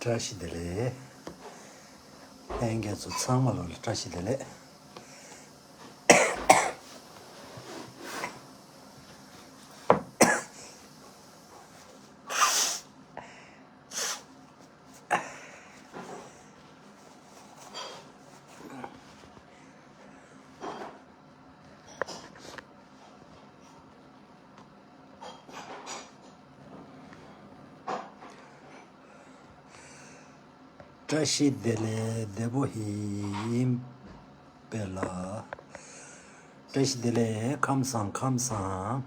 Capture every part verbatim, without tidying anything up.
བཀྲ་ཤིས་བདེ་ལེགས། ལྷན་རྒྱས་ཚོ་ཚང་མ་ལོ་ལ་བཀྲ་ཤིས་བདེ་ལེགས། བཀྲ་ཤིས་བདེ་ལེགས། བདེ་པོ་ཡིན་པས་ལ། བཀྲ་ཤིས་བདེ་ལེགས། ཁམས་བཟང་། ཁམས་བཟང་།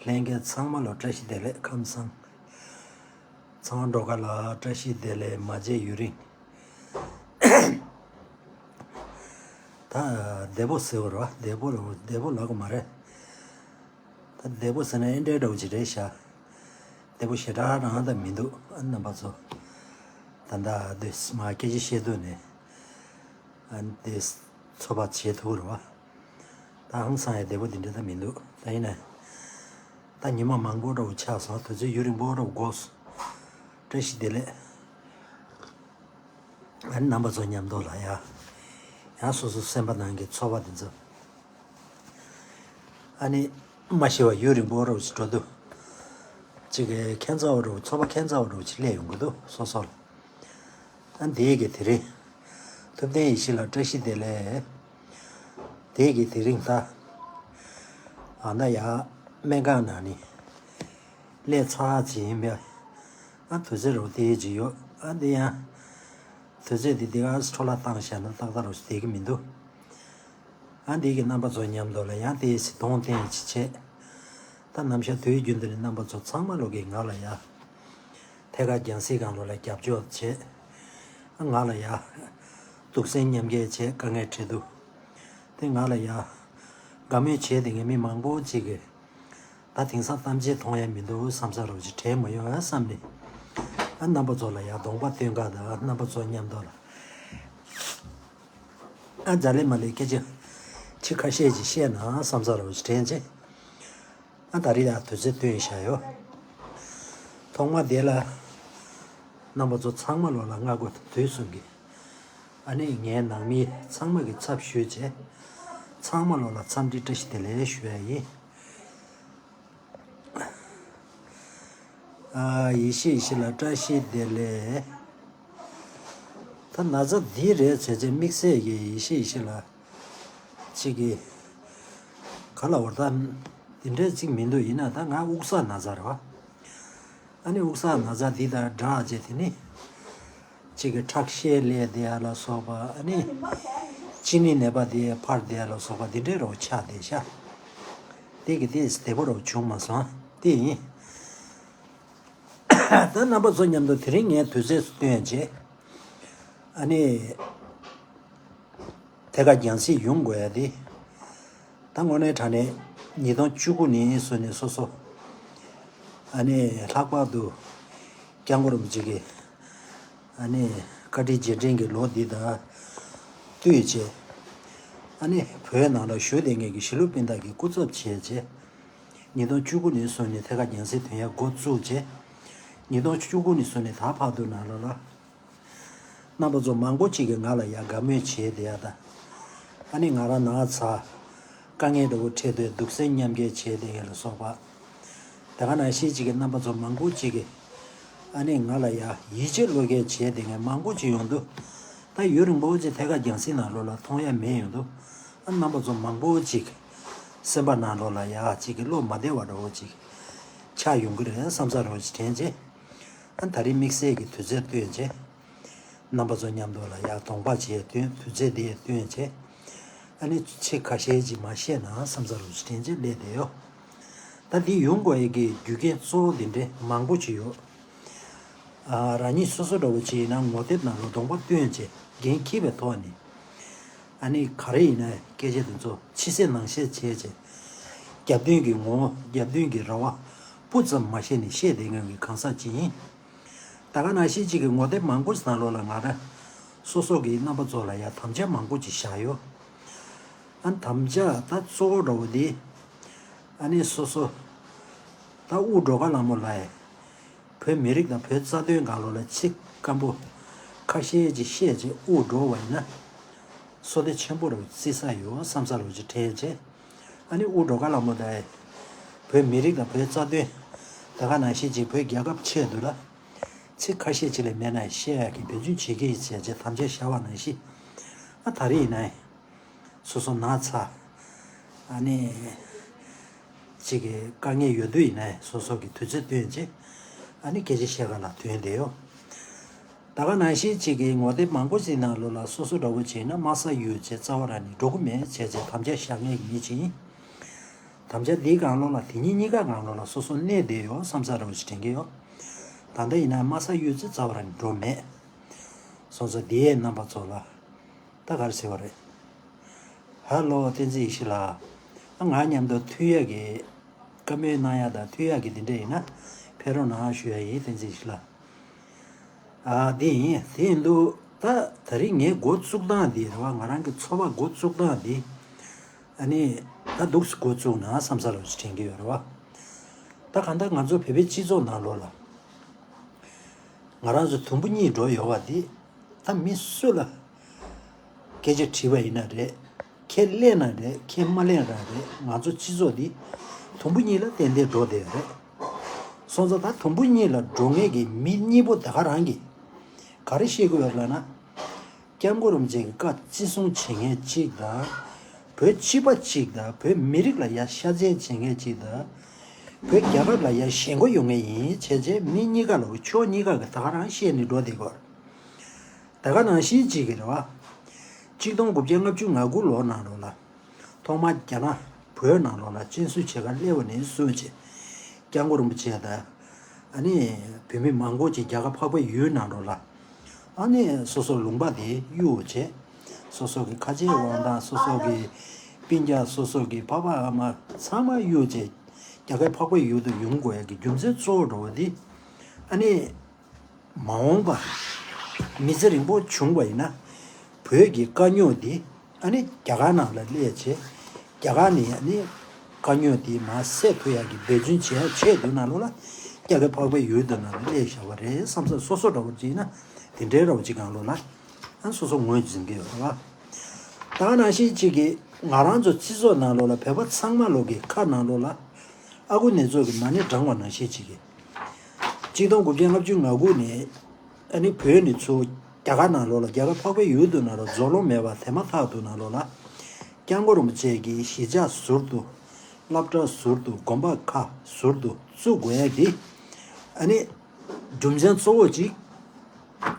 ལྷན་རྒྱས་ཚང་མ་ལ་བཀྲ་ཤིས་བདེ་ལེགས། ཁམས་བཟང་། ཚང་འགྲོ་ག་ལ་བཀྲ་ཤིས་བདེ་ལེགས། མ་མཇལ་ཡུན་རིང་། ད་བདེ་པོ་ཟེར་བ་རེད་བ། བདེ་པོ་ལ་བདེ་པོ་ལབ་དགོས་མ་རེད། ད་བདེ་པོ་ཟེར་ན་ཨེ་འདྲའི་འདྲ་བོ་ཅིག་རེད་ཤག་བདེ་པོ་ཞེ་དྲག་རང་ད་མི་འདུག་ཨ་རྣམ་པ་ཚོ། ད་ལྟ་འདི་མ་སྐད་ཆ་བཤད་དུས་ནས་ཨ་འདི་ཚོད་དཔག་བྱེད་ཐུབ་རེད་བ། ད་ཧང་སང་ཡ་བདེ་པོ་འདི་འདྲ་ད་མི་འདུག་ད་ཡིན་ན་ད་ཉི་མ་མང་པོ་འདྲ་བོ་ཆགས་སོང་། དུས་ཚོད་ཡུན་རིང་པོ་འདྲ་བོ་འགོར་སོང་། བཀྲ་ཤིས་བདེ་ལེགས། ཨ་ནི་རྣམ་པ་ཚོ་མཉམ་དུ་ལ་ཡ། ཡང་སོ་སོ་སེམས་པ་ནང་གི་ཚོར་བ་དེ་ཚོ། ཨ་ནི་མ་ཤི་བ་ཡུན་རིང་པོ་རོ་ཅིག་འགྲོ་དུས། ཅིག་གི་ཁྱད་མཚར་བ་རོ་ཚོར་བ་ཁྱད་མཚར་བ་རོ་ཅིག་སླེབས་ཡོང་གི་འདུག་སོ་སོ་ལ། ཨ་དེའི་གི་དེ་རིང་། ཐུབ་བསྟན་ཡེ་ཤེས་ལ་བཀྲ་ཤིས་བདེ་ལེགས། དེའི་གི་དེ་རིང་ད། ཨ་ན་ཡ། སྨན་ཁང་ནང་ནས། སླེབས་ཚར་ཅིག་ཡིན་པས། ཨ་དུས་ཚོད་རོ་དེའི་ཅིག་ཡོད། ཨ་དེ་ཡང་། དུས་ཚོད་འདི་འདི་ག་འཕྲོ་བརླག་བཏང་བཞག་ན་ཏག་ཏག་རུ་བསྡད་ཀྱི་མི་འདུག་ཨ་འདི་གི་རྣམ་པ་ཚོ་མཉམ་དུ་ལ་ཡང་དེ་སི་གདོང་བསྟན་ཅིག་བྱས། ད་ནམ་ཞག་དུས་རྒྱུན་དུ་ནི་རྣམ་པ་ཚོ་ཚང་མ་ལོ་གི་ང་ལ་ཡ། ཐད་ཀར་རྒྱང་སྲིང་སྒང་ལོ་ལ་རྒྱབ་སྐྱོར་བྱས། ང་ལ་ཡ། གདུག་སེམས་མཉམ་སྐྱེད་བྱས་དཀའ་ངལ་འཕྲད་འདུག་དེ་ང་ལ་ཡ། དགའ་མོས་བྱས་དེ་ངས་མི་མང་པོ་ཅིག་གི་ད་དེང་སང་གཏམ་བརྗེད་མཐོང་ཡ་མི་འདུག་བསམ་ས་རོགས་ཅིག་དྲན་མ་ཡོང་ཨ་བསམ་ནས། ཨ་རྣམ་པ་ཚོ་ལ་ཡ་གདོང་པ་སྟོན་ག་དང་རྣམ་པ་ཚོ་མཉམ་དུ་ལ། ཨ་འཇའ་ལས་མ་ལས་སྐད་ཆ་ཁྱི་ཁ་ཤས་ཅིག་བཤད་ན་བསམ་ས་རོགས་ཅིག་དྲན་ཅེ། ཨ་ད་རེས་ཡ་དུས་ཚོད་བཏོན་བཞག་ཡོད། ཐོག་མ་དེ་ལ་རྣམ་པ་ཚོ་ཚང་མ་ལོ་ལ་སྔ་དགོས་དུས་གསུམ་གི་ཨ་ནི་ངའི་ནང་མི་ཚང་མ་གི་ཚབ་ཞུས་བྱས། ཚང་མ་ལོ་ལ་འཚམས་འདྲི་བཀྲ་ཤིས་བདེ་ལེགས་ཞུ་ཡ་ཡིན། ཨ་ཡེ་ཤེས་ཡེ་ཤེས་ལ་བཀྲ་ཤིས་བདེ་ལེགས། ད་ན་ཚ་འདི་རེད་བྱས་བྱས་དམིགས་བསལ་གྱི་ཡེ་ཤེས་ཡེ་ཤེས་ལ་ཅིག་གི་ག་ལ་བར་ད་འདི་འདྲས་ཅིག་མི་འདུག་ཡིན་ན་ད་ང་དབུགས་བསགས་ན་ཚ་རེད་བ། ཨ་ནི་དབུགས་བསགས་ན་ཚ་འདི་དང་སྦྲགས་བྱས་དེ་ནི། གཅིག་གི་ཁྲག་ཤེད་ལས་བསྡད་ཡ་ལ་སོགས་པ་ཨ་ནི། གཅིན་སྙི་ནད་པ་དེ་འཕར་བསྡད་ཡ་ལ་སོགས་པ་འདི་འདྲའི་རོ་ཆགས་བསྡད་ཤག་དེ་གི་དེས་བདེ་པོ་རོ་བྱུང་མ་སོང་དེ་ཡིན། ད་རྣམ་པ་ཚོ་མཉམ་དུ་དེ་རིང་ངས་དུས་ཚོད་སུ་བཏོན་བྱས། ཨ་ནི། ཐད་ཀར་རྒྱང་སྲིང་ཡོང་དགོས་ཡ་དེ། ད་དངོས་གནས་དྲང་གནས་ཉིས་སྟོང་བཅུ་དགུ་ནས་བཟུང་ནས་སོ་སོ། ཨ་ནི་ལྷག་པར་དུ་སྐྱབས་མགོན་རིན་པོ་ཆེ་གི་ཨ་ནི་བཀའ་དྲིན་རྗེས་དྲན་གྱི་ལོ་འདི་དང་བསྟུན་བྱས། ཨ་ནི་བོད་ནང་ལ་བཞུགས་བསྡད་མཁན་གྱི་གཞིས་ལུས་སྤུན་ཟླ་གི་སྐུ་ཚབ་བྱས་བྱས། ཉིས་སྟོང་བཅུ་དགུ་ནས་བཟུང་ནས་ཐད་ཀར་རྒྱང་སྲིང་དོན་ཡ་འགོ་བཙུགས་བྱས། ཉིས་སྟོང་བཅུ་དགུ་ནས་བཟུང་ནས་ད་བར་དུ་ནང་ལོགས་ལ། རྣམ་པ་ཚོ་མང་པོ་ཅིག་གིས་ང་ལ་ཡ་དགའ་མོས་བྱས་བསྡད་ཡ་ད། ཨ་ནི་ང་རང་ན་ཚ། དཀའ་ངལ་འདྲ་བོ་འཕྲད་དུས་གདུག་སེམས་མཉམ་སྐྱེད་བྱས་བསྡད་ཡ་ལ་སོགས་པ། དེ་ག་ནང་བཞིན་ཅིག་གི་རྣམ་པ་ཚོ་མང་པོ་ཅིག་གིས། ཨ་ནི་ང་ལ་ཡ་ཡིད་ཆེས་བློ་སྐྱེད་བྱས་བསྡད་མཁན་མང་པོ་ཅིག་ཡོང་དུས། ད་ཡུན་རིང་པོ་ཅིག་ཐད་ཀར་རྒྱང་སྲིང་ནང་ལོགས་ལ་མཐོང་ཡ་མེད་ཡོང་དུས། ཨ་རྣམ་པ་ཚོ་མང་པོ་ཅིག་ སེམས་པ་ནང་ལོགས་ལ་ཡ་གཅིག་གི་བློ་མ་བདེ་བ་འདྲ་བོ་ཅིག་ཆགས་ཡོང་གི་རེད་བསམ་ས་འདྲ་བོ་ཅིག་དྲན་རྗེས། ཨ་ད་རེས་དམིགས་བསལ་གྱི་དུས་ཚོད་བཏོན་རྗེས། རྣམ་པ་ཚོ་མཉམ་དུ་ལ་ཡ་གདོང་པ་བྱས་བཏོན་དུས་ཚོད་དེ་བཏོན་རྗེས། ཨ་ནི་ཚིག་ཁ་ཤས་ཅིག་མ་བཤད་ན་བསམ་ས་འདྲ་བོ་ཅིག་དྲན་རྗེས་སླེབས་བསྡད་ཡོད། ད་འདི་ཡོང་དགོས་ཡ་གི་རྒྱུ་རྐྱེན་གཙོ་བོ་འདི་འདྲའི་མང་པོ་ཅིག་ཡོད། ཨ་རང་ཉིད་སོ་སོ་འདྲ་བོ་ཅིག་ཡིན་ན་ངོ་དེབ་ནང་ལ་གདོང་པ་བཏོན་བྱས་འགན་འཁྱེར་བའི་ཐོག་ནས། ཨ་ནི་ག་རེ་ཡིན་ན་སྐད་ཆ་དེ་ཚོ་ཕྱི་གསལ་ནང་གསལ་བྱས་བྱས། རྒྱབ་མདུན་གྱི་ངོ་བོ་རྒྱབ་མདུན་གྱི་རེ་བ་སྤུ་ཙམ་མ་བཤད་ནས་བཤད་བསྡད་མཁན་གྱི་གང་ཟག་ཅིག་ཡིན། ད་ག་ནང་བཞིན་ཅིག་གི་ངོ་དེབ་མང་པོ་ནང་ལོགས་ལ་ང་རང་སོ་སོ་གི་རྣམ་པ་ཚོ་ལ་ཡ་དམ་བཅའ་མང་པོ་ཅིག་བཞག་ཡོད། ཨ་དམ་བཅའ་ད་གཙོ་བོ་འདྲ་བོ་འདི། ཨ་ནི་སོ་སོ། ད་དབུ་སྒྲོལ་དཀར་ལྷ་མོ་ལགས། བོད་མི་རིགས་དང་བོད་རྩ་དོན་སྒང་ལོགས་ལ་ཚིག་སྐམ་པོ་ཁ་ཤས་ཅིག་བཤད་རྗེས་དབུ་འགྲོ་བ་ཡིན་ན། བསོད་བདེ་ཆེན་པོ་རུ་བརྩི་ས་ཡོད་བསམ་ས་རུ་ཅིག་དྲན་རྗེས། ཨ་ནི་དབུ་སྒྲོལ་དཀར་ལྷ་མོ་དང་། བོད་མི་རིགས་དང་བོད་རྩ་དོན། ད་ག་ནང་བཞིན་ཅིག་བོད་རྒྱལ་ཁབ་ཆེད་དུ་ལ། ཚིག་ཁ་ཤས་ཅིག་ལས་མེད་ན་བཤད་ཡག་གི་འབད་བརྩོན་བྱེད་ཀྱི་ཡིན་ཟེར་རྗེས་དམ་བཅའ་བཞག་པ་ནང་བཞིན། ཨ་ད་རེས་ཡིན་ན། སོ་སོ་ན་ཚ། ཨ་ནི། གཅིག་གི་དཀའ་ངལ་ཡོད་དུས་ཡིན་ནའི་སོ་སོ་གི་དུས་ཚོད་བཏོན་རྗེས། ཨ་ནི་སྐད་ཆ་བཤད་ག་ལ་ཐོན་བསྡད་ཡོད། ད་ག་ནང་བཞིན་གཅིག་གི་ངོ་དེབ་མང་པོ་ཞིག་ནང་ལོགས་ལ་སོ་སོ་འདྲ་བོ་བྱས་ན་དམའ་ས་ཡོད་ཅེས་རྩ་བ་རང་ནས་འགྲོ་གི་མེད་བྱས་རྗེས་དམ་བཅའ་བཞག་མཁན་གྱི་མི་ཅིག་ཡིན། དམ་བཅའ་འདིའི་སྒང་ལོགས་ལ་དེ་ཉིད་གཉིས་ཀ་སྒང་ལོགས་ལ་སོ་སོ་གནས་བསྡད་ཡོད་བསམ་ས་འདྲ་བོ་ཞིག་དྲན་གྱི་ཡོད། ད་ལྟ་ཡིན་ན་དམའ་ས་ཡོད་ཅེས་རྩ་བ་རང་ནས་འགྲོ་མེད། སོང་ཙང་འདིའི་རྣམ་པ་ཚོ་ལ། ད་ག་རེ་ཟེར་བ་རེད། ཧ་ལོ་བསྟན་འཛིན་ཡེ་ཤེས་ལགས། ཨ་ང་མཉམ་དུ་མཐུན་ཡག་གི་བཀའ་མོལ་གནང་ཡག་དང་མཐུན་ཡག་གི་འདི་འདྲ་ཡིན་ན་ཕེབས་རོགས་གནང་ཞུ་ཡག་ཡིན་བསྟན་འཛིན་ཡེ་ཤེས་ལགས། ཨ་འདི་ཡིན་དེ་ཡིན་དུས་ད་ད་རིང་ངའི་འགོ་བཙུགས་སྟངས་འདི་རེད་བ། ང་རང་གི་ཚོགས་པ་འགོ་བཙུགས་སྟངས་འདི། ཨ་ནི་ད་འདུག་སེ་འགོ་བཙུགས་ན་བསམ་ས་ལ་དྲན་གྱི་ཡོད་རེད་བ། ད་གང་ལྟར་ང་ཚོ་བོད་པའི་སྤྱི་ཚོགས་ནང་ལོགས་ལ། ང་རང་ཚོ་དུམ་བུ་གཉིས་འགྲོ་ཡོད་པ་འདི། ད་མི་སུ་ལ་སྐད་ཆ་དྲིས་པ་ཡིན་ན་རེད། ཁས་ལེན་ན་རེད། ཁས་མ་ལེན་རང་རེད། ང་ཚོ་སྤྱི་ཚོགས་འདི་དུམ་བུ་གཉིས་ལ་ཏན་ཏན་འགྲོ་བསྡད་ཡོད་རེད། སོང་ཙང་ད་དུམ་བུ་གཉིས་ལ་འགྲོ་མཁན་གྱི་མི་གཉིས་པོ་ད་ག་རང་གིས་ག་རེ་བཤད་དགོས་ཡོད་ལབ་ན། སྐྱབས་མགོན་རིན་པོ་ཆེ་གི་བཀའ་བརྩི་སྲུང་བྱེད་མཁན་གཅིག་དང་། བོད་སྤྱི་པ་གཅིག་དང་བོད་མི་རིགས་ལ་ཡ་ཤ་ཚན་བྱེད་མཁན་གཅིག་དང་། བོད་རྒྱལ་ཁབ་ལ་ཡ་ཞེན་ཁོག་ཡོད་མཁན་ཡིན་བྱས་རྗེས་མི་གཉིས་ཀ་ལ་ཕྱོགས་གཉིས་ཀ་གི་ད་ག་རང་བཤད་ནས་འགྲོ་བསྡད་ཀྱི་ཡོད་རེད། ད་ག་ནང་བཞིན་གཅིག་གི་རེད་བ། གཅིག་སྟོང་དགུ་བརྒྱ་ལྔ་བཅུ་ང་དགུ་ལོ་ནང་ལོགས་ལ། ཐོག་མར་རྒྱ་ནག་བོད་ནང་ལོགས་ལ་སྤྱན་ཟུར་བྱེད་གར་སླེབས་པ་ནས་བཟུང་བྱས། སྐྱབས་མགོན་རིན་པོ་ཆེ་དང་། ཨ་ནི་བོད་མི་མང་པོ་ཅིག་རྒྱ་གར་འཕགས་པའི་ཡུལ་ནང་ལོགས་ལ། ཨ་ནི་སོ་སོ་ལུང་པ་དེ་གཡུག་བྱས། སོ་སོ་གི་ཁ་ཆེའི་དབང་ཐང་། སོ་སོ་གི་སྤུན་ཀྱག་སོ་སོ་གི་ཕ་ཕ་ཨ་མ་ཚང་མ་གཡུག་བྱས། རྒྱ་གར་འཕགས་པའི་ཡུལ་དུ་ཡོང་དགོས་ཡ་གི་རྒྱུ་མཚན་གཙོ་བོ་འདྲ་བོ་དེ། ཨ་ནི། མ་འོངས་པ་མི་ཚེ་རིང་པོ་བྱུང་བ་ཡིན་ན། བོད་ཀྱི་དཀའ་རྙོག་འདི་ཨ་ནི་རྒྱ་གར་ནང་ལ་སླེབས་བྱས། རྒྱ་གར་ནས་ཨ་ནི་དཀའ་རྙོག་འདི་མར་སེལ་ཐུབ་ཡག་གི་འབད་བརྩོན་བྱེད་ཡག་ཆེད་དུ་ནང་ལོགས་ལ་རྒྱ་གར་འཕགས་པའི་ཡུལ་དུ་ནང་ལ་སླེབས་བཞག་པ་རེད་བསམ་ས། སོ་སོ་འདྲ་བོ་ཅིག་ཡིན་ན་དེ་འདྲའི་འདྲ་བོ་ཅིག་སྒང་ལོགས་ལ་ཨ་སོ་སོ་ངོས་འཛིན་གྱི་ཡོད་རེད་བ། ད་ག་ནང་བཞིན་ཅིག་གིས་ང་རང་ཚོ་སྤྱི་ཚོགས་ནང་ལོགས་ལ་བོད་པ་ཚང་མ་ལོག་གི་ཁ་ནང་ལོགས་ལ་ཨ་ཁུ་ནེ་ཙོ་གི་མ་ཎི་བགྲངས་པ་ནང་བཞིན་ཅིག་གིས། གཅིག་སྟོང་དགུ་བརྒྱ་ལྔ་བཅུ་ང་དགུ་ནས་ཨ་ནི་བོད་ནས་ཚུར་རྒྱ་གར་ནང་ལོགས་ལ་རྒྱ་གར་འཕགས་པའི་ཡུལ་དུ་ནང་ལོགས་རྫོགས་ལོང་མེད་པར་དེ་མ་ཐག་ཏུ་ནང་ལོགས་ལ་སྐྱབས་མགོན་རིན་པོ་ཆེ་གི་གཞིས་ཆགས་ཟུར་དུ་སློབ་གྲྭ་ཟུར་དུ་དགོན་པ་ཁག་ཟུར་དུ་བཙུགས་དགོས་ཡ་དེ་ཨ་ནི་རྒྱུ་མཚན་གཙོ་བོ་གཅིག་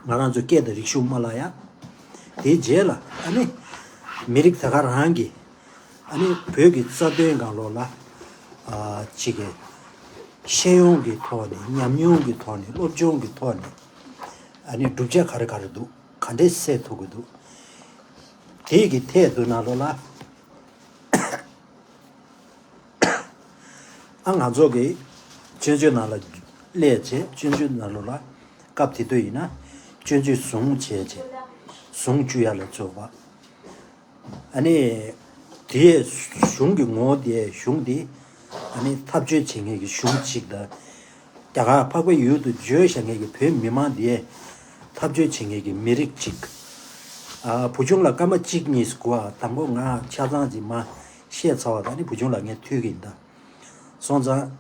ང་རང་ཚོ་སྐད་དང་རིག་གཞུང་མ་བརླག་ཡ། དེའི་རྗེས་ལ་ཨ་ནི་མི་རིགས་ད་ག་རང་གི་ཨ་ནི་བོད་ཀྱི་རྩ་དོན་སྒང་ལོགས་ལ་ཨ་ཅིག་གི་ཤེས་ཡོན་གྱི་ཐོག་ནས་ཉམས་མྱོང་གི་ཐོག་ནས་སློབ་སྦྱོང་གི་ཐོག་ནས་ཨ་ནི་བསྒྲུབ་བྱ་ག་རེ་ག་རེ་འདུག་ག་འདྲས་སེལ་ཐུབ་ཀྱི་འདུག་དེ་གི་ཐད་དུ་ནང་ལོགས་ལ་ཨ་ང་ཚོ་གི་སྤྱོད་འཇུག་ནང་ལ་སླེབས་བྱས་སྤྱོད་འཇུག་ནང་ལོགས་ལ་སྐབས་དེ་དུས་ཡིན་ན་སྤྱོད་འཇུག་ཟུང་བྱས་བྱས་ཟུང་བཅུག་ཡ་ལ་བཙུགས་པ། ཨ་ནི། དེའི་གཞུང་གི་ངོ་བོ་དེ་གཞུང་དེ། ཨ་ནི་འཐབ་རྩོད་བྱེད་མཁན་གྱི་གཞུང་གཅིག་དང་། རྒྱ་གར་འཕགས་པའི་ཡུལ་དུ་འབྱོར་བཞག་མཁན་གྱི་བོད་མི་མང་དེ། འཐབ་རྩོད་བྱེད་མཁན་གྱི་མི་རིགས་གཅིག་ཨ་བུ་ཆུང་ལ་སྐར་མ་གཅིག་གཉིས་དགོས་ཨ། དང་པོ་ང་ཆ་ཚང་ཅིག་མ་བཤད་ཚར་བ་དང་ནི་བུ་ཆུང་ལ་ངས་ཐུག་གི་ཡིན་ད། སོང་ཙང་།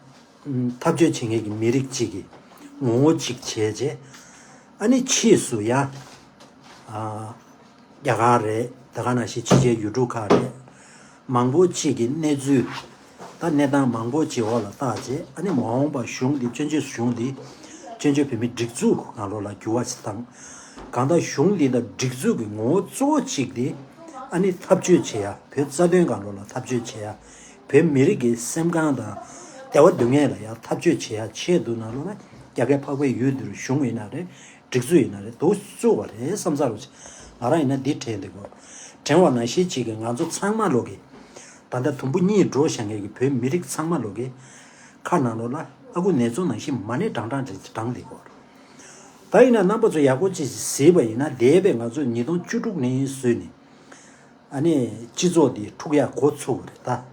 འཐབ་རྩོད་བྱེད་མཁན་གྱི་མི་རིགས་གཅིག་གི་ངོ་བོ་གཅིག་བྱས་རྗེས། ཨ་ནི་ཕྱིས་སུ་ཡང་། ཨ། རྒྱ་གར་རེད། ད་ག་ནང་བཞིན་ཕྱི་རྒྱལ་ཡུལ་གྲུ་ཁག་རེད། མང་པོ་ཅིག་གི་གནས་ཚུལ། ད་གནས་སྟངས་མང་པོ་ཅིག་འོག་ལ་བརྟག་བྱས། ཨ་ནི་མ་འོངས་པ་གཞུང་འདི་བཙན་བྱོལ་གཞུང་འདི་བཙན་བྱོལ་བོད་མིའི་སྒྲིག་འཛུགས་ནང་ལོགས་ལ་འགྱུར་བ་ཞིག་བཏང་། གང་ལྟར་གཞུང་འདི་དང་སྒྲིག་འཛུགས་ཀྱི་ངོ་བོ་གཙོ་བོ་གཅིག་དེ་ཨ་ནི་འཐབ་རྩོད་བྱེད་ཡ། བོད་རྩ་དོན་སྒང་ལོགས་ལ་འཐབ་རྩོད་བྱེད་ཡ། བོད་མི་རིགས་ཀྱི་སེམས་ཁམས་དང་བདེ་བ་སྡུག་བསྔལ་ལ་ཡ་འཐབ་རྩོད་བྱེད་ཡ་ཆེད་དུ་ནང་ལོགས་ལ་རྒྱ་སྐད་འཕགས་པའི་ཡུལ་དུ་གཞུང་ཡིན་ན་རེད། སྒྲིག་འཛུགས་ཡིན་ན་རེད། འདུག་བཙུགས་པ་རེད་བསམ་ཚར་བ་ཅིག་ང་རང་ཡིན་ན་འདི་དྲན་འདུག་གོ། དྲན་པ་ནང་བཞིན་ཅིག་གི་ང་ཚོ་ཚང་མ་ལོག་གི། ད་ལྟ་དུམ་བུ་གཉིས་འགྲོ་བཞག་མཁན་གྱི་བོད་མི་རིགས་ཚང་མ་ལོག་གི། ཁ་ནང་ལོགས་ལ་ཨ་ཁུ་ནེ་ཙོ་ནང་བཞིན་མ་ཎི་བགྲང་བགྲང་ཅིག་བགྲངས་འདུག་གོ། ད་ཡིན་ན་རྣམ་པ་ཚོ་ཡག་པོ་ཅིག་གཟིགས་པ་ཡིན་ན། འདས་པའི་ང་ཚོ་ཉིས་སྟོང་བཅུ་དྲུག་ནས་བཟུང་ནས། ཨ་ནི་སྤྱི་ཚོགས་འདི་འཁྲུག་ཡ་འགོ་ཚུགས་པ་རེད་ད།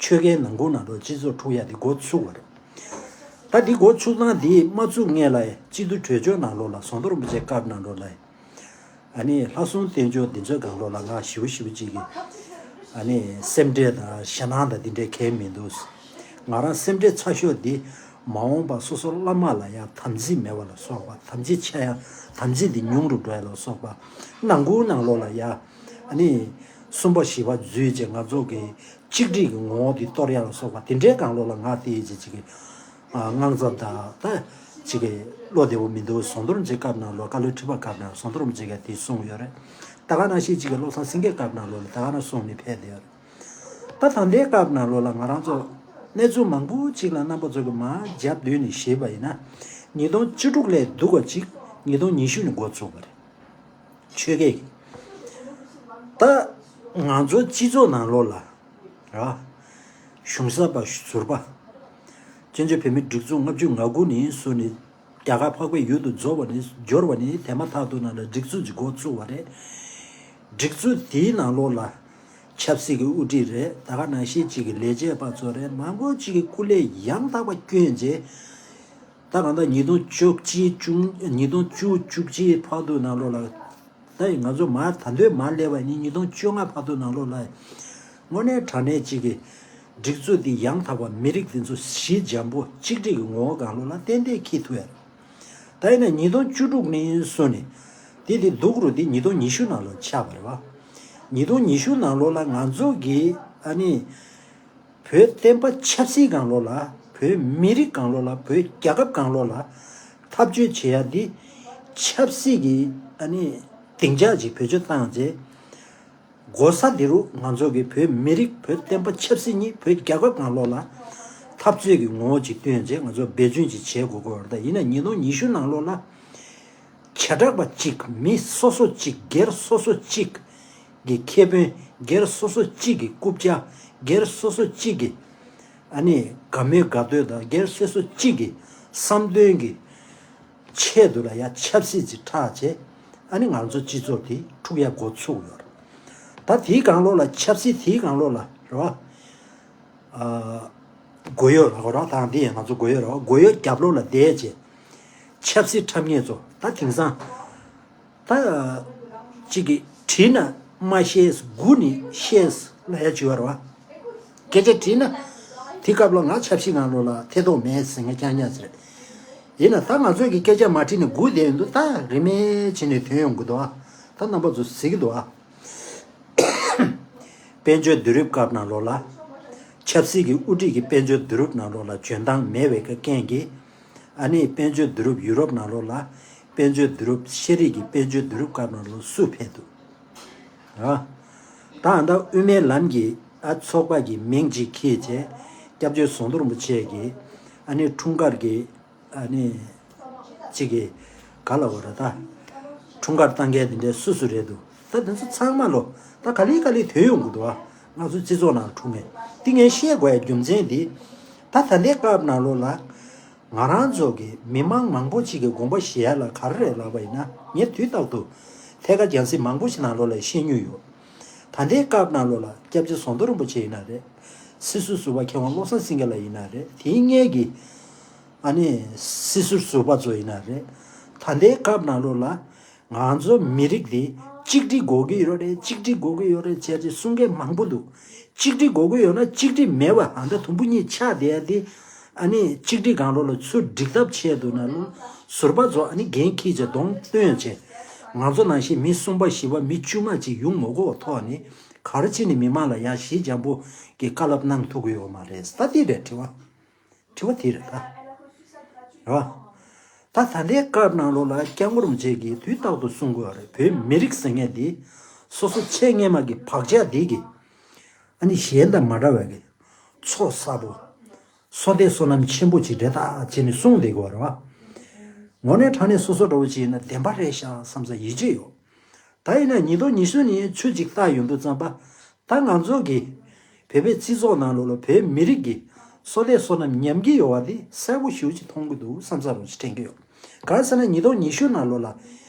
ཆོལ་ཁའི་ནང་ཁུལ་ནང་ལོགས་སྤྱི་ཚོགས་འཁྲུག་ཡ་འདི་འགོ་ཚུགས་པ་རེད། ད་འདི་འགོ་ཚུགས་སྟངས་འདི་མ་ཚུགས་སྔོན་ལ་སྤྱི་འཐུས་གྲོས་ཆོད་ནང་ལོགས་ལ་ཟམ་གདོང་རིན་པོ་ཆེ་སྐབས་ནང་ལོགས་ལ། ཨ་ནི་ལྷ་སྲུང་བསྟེན་ཕྱོགས་འདི་ཚོའི་སྒང་ལོགས་ལ་ང་ཞེ་པོ་ཞེ་པོ་ཅིག་གི། ཨ་ནི་སེམས་ཁྲལ་དང་ཞེད་སྣང་དང་འདི་འདྲའི་གང་ཡང་མི་འདུག་ང་རང་སེམས་ཁྲལ་ཚ་ཤོས་འདི་མ་འོངས་པ་སོ་སོ་བླ་མ་ལ་ཡང་དམ་ཚིག་མེད་པ་ལ་སོགས་པ། དམ་ཚིག་ཆག་ཡ། དམ་ཚིག་འདི་ཉུང་རུ་འགྲོ་ཡ་ལ་སོགས་པ། ནང་ཁུལ་ནང་ལོགས་ལ་ཡ། ཨ་ནི་གསུམ་པ་བཞི་པ་འཛུལ་བྱས་ང་ཚོ་གི་གཅིག་སྒྲིལ་གྱི་ངོ་བོ་འདི་གཏོར་ཡ་ལ་སོགས་པ་དེ་འདྲའི་སྒང་ལོགས་ལ་ང་དེ་ཡི་ཅིག་ཅིག་གི་དངངས་འཚབ་དང་ད་ཅིག་གི་བློ་བདེ་པོ་མི་འདུག་ཟམ་གདོང་རིན་པོ་ཆེ་སྐབས་ནང་ལོགས། བཀའ་བློན་ཁྲི་པ་སྐབས་ནང་ཟམ་གདོང་རིན་པོ་ཆེ་གིས་དེ་གསུངས་ཡོད་རེད། ད་ག་ནང་བཞིན་ཅིག་གི་བློ་བཟང་སེང་གེ་སྐབས་ནང་ལོགས་ལ་ད་ག་ནང་གསུངས་ནས་ཕེབས་བསྡད་ཡོད་རེད། ད་ད་ལྟའི་སྐབས་ནང་ལོགས་ལ་ང་རང་ཚོ་གནས་ཚུལ་མང་པོ་ཅིག་ལ་རྣམ་པ་ཚོ་གི་མར་རྒྱབ་མདུན་ནས་ཞུས་པ་ཡིན་ན། ཉིས་སྟོང་བཅུ་དྲུག་ལས་སྡུག་པ་ཅིག་ཉིས་སྟོང་ཉི་ཤུ་ནས་འགོ་ཚུགས་པ་རེད། ཆོལ་ཁའི་གི། ད་ང་ཚོ་སྤྱི་ཚོགས་ནང་ལོགས་ལ་ར། གཞུང་གསར་པ་ཟུར་པ། བཙན་བྱོལ་བོད་མིའི་སྒྲིག་འཛུགས་ལྔ་བཅུ་ང་དགུ་ནས་བཟུང་ནས་རྒྱ་གར་འཕགས་པའི་ཡུལ་དུ་འབྱོར་བ་ནས། འབྱོར་བ་ནས་དེ་མ་ཐག་ཏུ་ནང་ལ་སྒྲིག་འཛུགས་ཅིག་འགོ་ཚུགས་པ་རེད། སྒྲིག་འཛུགས་དེའི་ནང་ལོགས་ལ་ཆབ་སྲིད་ཀྱི་དབུ་ཁྲིད་རེད། ད་ག་ནང་བཞིན་ཅིག་གི་ལས་བྱེད་པ་ཚོ་རེད། མང་པོ་ཅིག་གི་སྐུ་ལས་ཡང་དག་པ་བསྐྱོན་རྗེས། ད་གང་ལྟར་ཉིས་སྟོང་བཅུ་གཅིག་བཅུ། ཉིས་སྟོང་བཅུ་བཅུ་གཅིག་བར་དུ་ནང་ལོགས་ལ། ད་ཡིན་ང་ཚོ་མར་ད་འདོད་མར་སླེབས་པ་ནི་ཉིས་སྟོང་བཅོ་ལྔ་བར་དུ་ནང་ལོགས་ལ། དངོས་གནས་དྲང་གནས་ཅིག་གི་སྒྲིག་འཛུགས་འདི་ཡང་དག་པ། མི་རིགས་འདི་ཚོ་ཞི་འཇམ་པོ་གཅིག་སྒྲིལ་གྱི་ངོ་བོ་སྒང་ལོགས་ལ་ཏན་ཏན་འཁྱེར་ཐུབ་ཡ་རེད། ད་ཡིན་ན་ཉིས་སྟོང་བཅུ་དྲུག་ནས་བཟུང་ནས་དེ་དེ་སྡུག་རུ་དེ་ཉིས་སྟོང་ཉི་ཤུ་ནང་ལོགས་ཆགས་པ་རེད་བ། ཉིས་སྟོང་ཉི་ཤུ་ནང་ལོགས་ལ་ང་ཚོ་གི་ཨ་ནི། བོད་བསྟན་པ་ཆབ་སྲིད་སྒང་ལོགས་ལ། བོད་མི་རིགས་སྒང་ལོགས་ལ། བོད་རྒྱལ་ཁབ་སྒང་ལོགས་ལ་འཐབ་རྩོད་བྱེད་ཡ་འདི་ཆབ་སྲིད་ཀྱི་ཨ་ནི་སྡིངས་ཆ་ཅིག་བེད་སྤྱོད་བཏང་རྗེས། འགོ་ས་འདི་རུ་ང་ཚོ་གི་བོད་མི་རིགས། བོད་བསྟན་པ་ཆབ་སྲིད་གཉིས་བོད་རྒྱལ་ཁབ་སྒང་ལོགས་ལ་འཐབ་རྩོད་ཀྱི་ངོ་བོ་ཅིག་བཏོན་རྗེས། ང་ཚོ་འབད་བརྩོན་ཅིག་བྱེད་དགོས་ཀྱི་ཡོད་རེད། ད་ཡིན་ན་ཉིས་སྟོང་ཉི་ཤུ་ནང་ལོགས་ལ། བྱེ་བྲག་པ་གཅིག་མི་སོ་སོ་གཅིག་སྒེར་སོ་སོ་གཅིག་གི་ཁེ་ཕན། སྒེར་སོ་སོ་གཅིག་གི་རྐུབ་བཀྱག་སྒེར་སོ་སོ་གཅིག་གི་ཨ་ནི་དགའ་མོས་དགའ་འདོད་དང་། སྒེར་སོ་སོ་གཅིག་གི་བསམ་དོན་གྱི་ཆེད་དུ་ལ་ཡ་ཆབ་སྲིད་ཅིག་འཁྲབ་བྱས། ཨ་ནི་ང་ཚོ་སྤྱི་ཚོགས་དེ་འཁྲུག་ཡ་འགོ་ཚུགས་ཡོད་རེད། ད་དེའི་སྒང་ལོགས་ལ། ཆབ་སྲིད་དེའི་སྒང་ལོགས་ལ་རེད་བ། ཨ། སྒོ་ཡོད་ར་གོ་ར། དང་འདི་ཡང་ང་ཚོ་སྒོ་ཡོད་ར། སྒོ་ཡོད་རྒྱབ་ལོགས་ལ་བསྡད་བྱས། ཆབ་སྲིད་འཁྲབ་མཁན་ཚོ་ད་དེང་སང་ད་གཅིག་གིས་དྲིས་ན་མ་ཤེས། སྒུག་ནས་ཤེས་ལབ་ཡ་ཅིག་ཡོད་ར་བ། སྐད་ཆ་དྲིས་ན། དེ་སྐབས་ལ་ང་ཆབ་སྲིད་ནང་ལོགས་ལ་ཐེ་གཏོགས་མེད་ཟེར་མཁན་རྐྱང་རྐྱང་ཟེར། ཡིན་ན་ད་ང་ཚོས་ཀྱི་སྐད་ཆ་མ་དྲིས་ནས་སྒུག་བསྡད་ཡོང་དུས། ད་རིན་མེད་བྱས་ནས་ཐོན་ཡོང་གི་འདུག་ཨ། ད་རྣམ་པ་ཚོ་གཟིགས་ཀྱི་འདུག་ཨ། དཔལ་འབྱོར་བསྡུ་རུབ་སྐབས་ནང་ལོགས་ལ། ཆབ་སྲིད་ཀྱི་དབུ་ཁྲིད་ཀྱིས་དཔལ་འབྱོར་བསྡུ་རུབ་ནང་ལོགས་ལ་འཇོན་ཐང་མེད་པའི་རྐྱེན་གྱིས། ཨ་ནི་དཔལ་འབྱོར་བསྡུ་རུབ་ཡུ་རོབ་ནང་ལོགས་ལ། དཔལ་འབྱོར་བསྡུ་རུབ། ཤེས་རིག་གི་དཔལ་འབྱོར་བསྡུ་རུབ་སྐབས་ནང་ལོགས་སུ་ཕེབས་འདུག་ཨ། ད་ཨ་ད་དབུ་མའི་ལམ་གྱི་ཨ་ཚོགས་པ་གི་མིང་ཅིག་འཁྱེར་བྱས། སྐྱབས་རྗེ་ཟམ་གདོང་རིན་པོ་ཆེ་གིས་ཨ་ནི་འཁྲུངས་སྐར་གྱི། ཨ་ནི། གཅིག་གིས་ག་ལ་བ་ར་ད། འཁྲུངས་སྐར་བཏང་མཁན་དེ་འདྲའི་སུ་སུ་རེད་འདུག་ད་དེ་ཚོ་ཚང་མ་ལོ། ད་ག་ལེ་ག་ལེ་ཐོན་ཡོང་གི་འདུག་ཨ། ང་ཚོ་སྤྱི་ཚོགས་ནང་འཁྲུངས་མཁན་དེ། ངས་བཤད་དགོས་ཡ་རྒྱུ་མཚན་དེ། ད་ད་ལྟའི་སྐབས་ནང་ལོགས་ལ། ང་རང་ཚོ་གི་མི་མང་མང་པོ་ཅིག་གི་དགོངས་པ་བཞེས་ཡ་ལ་ག་རེ་རེད་ལབ་པ་ཡིན་ན། ངས་དུས་རྟག་ཏུ་ཐད་ཀར་རྒྱང་སྲིང་མང་པོ་ཞིག་ནང་ལོགས་ལ་བཤད་མྱོང་ཡོད། ད་ལྟའི་སྐབས་ནང་ལོགས་ལ་སྐྱབས་རྗེ་ཟམ་གདོང་རིན་པོ་ཆེ་ཡིན་ན་རེད། སྲིད་ཟུར་ཟུར་པ་མཁས་དབང་བློ་བཟང་སེང་གེ་ལགས་ཡིན་ན་རེད། དེའི་སྔོན་གྱི་ཨ་ནི་སྲིད་ཟུར་ཟུར་པ་ཚོ་ཡིན་ན་རེད། ད་ལྟའི་སྐབས་ནང་ལོགས་ལ་ང་ཚོ་མི་རིགས་འདི་གཅིག་སྒྲིལ་དགོས་ཀྱི་ཡོད་རེད། གཅིག་སྒྲིལ་དགོས་ཀྱི་ཡོད་རེད་ཅེས་ཅེས་གསུང་མཁན་མང་པོ་འདུག་གཅིག་སྒྲིལ་དགོས་ཀྱི་ཡོད་ན་གཅིག་སྒྲིལ་མེད་པ། ཨ་ད་དུམ་བུ་གཉིས་ཆགས་བསྡད་ཡ་དེ། ཨ་ནི་གཅིག་སྒྲིལ་སྒང་ལོགས་ལ་ཚུར་སྒྲིལ་ཐབས་ཆེད་དུ་ནང་ལོགས་ཟུར་པ་ཚོ་ཨ་ནི་འགན་འཁྱེར་བྱས་གདོང་སྟོན་བྱས། ང་ཚོ་ནང་བཞིན་མི་གསུམ་པ་བཞི་པ་མི་དཀྱུས་མ་ཅིག་ཡོང་མ་དགོས་པའི་ཐོག་ནས། ག་རེ་བྱས་ནས་མི་མང་ལ་ཡང་ཞི་འཇམ་པོ་གི་བཀའ་སློབ་གནང་ཐུབ་ཀྱི་ཡོད་མ་རེད། ད་དེ་རེད་དྲི་བ། དྲི་བ་དེ་རེད་ད། རེད་བ། ད་ད་ལྟའི་སྐབས་ནང་ལོགས་ལ་སྐྱབས་མགོན་རིན་པོ་ཆེ་གིས་དུས་རྟག་ཏུ་གསུང་གི་ཡོད་རེད། བོད་མི་རིགས་ཟེར་མཁན་དེ་སོ་སོ་ཆེས་སྔས་མ་གི་བག་ཆགས་དེ་གི་ཨ་ནི་གཞན་དང་མ་འདྲ་བའི་གི་ཚོགས་གསར་པོ། བསོད་བདེ་བསོད་ནམས་ཆེན་པོ་ཅིག་རེད་ད་ཅེས་ནས་གསུངས་བསྡད་ཀྱི་ཡོད་རེད་བ། དངོས་གནས་དྲང་གནས་སོ་སོ་འདྲ་བོ་ཅིག་ཡིན་ན་བདེན་པ་རེད་ཤག་བསམ་ས་ཡིད་ཆེས་ཡོད། ད་ཡིན་ན་ཉིས་སྟོང་ཉི་ཤུ་ནས་ཚུར་ཅིག་བལྟ་ཡོང་དུས་ཙམ་པ། ད་ང་ཚོ་གི་བོད་པའི་སྤྱི་ཚོགས་ནང་ལོགས་ལ་བོད་མི་རིགས་ཀྱི་བསོད་བདེ་བསོད་ནམས་ཉམས་ཀྱི་ཡོད་པ་དེ་གསལ་པོ་ཞེ་པོ་ཅིག་མཐོང་གི་འདུག་བསམ་ས་རོ་ཅིག་དྲན་གྱི་ཡོད། གང་ཟེར་ན་ཉིས་སྟོང་ཉི་ཤུ་ནང་ལོགས་ལ་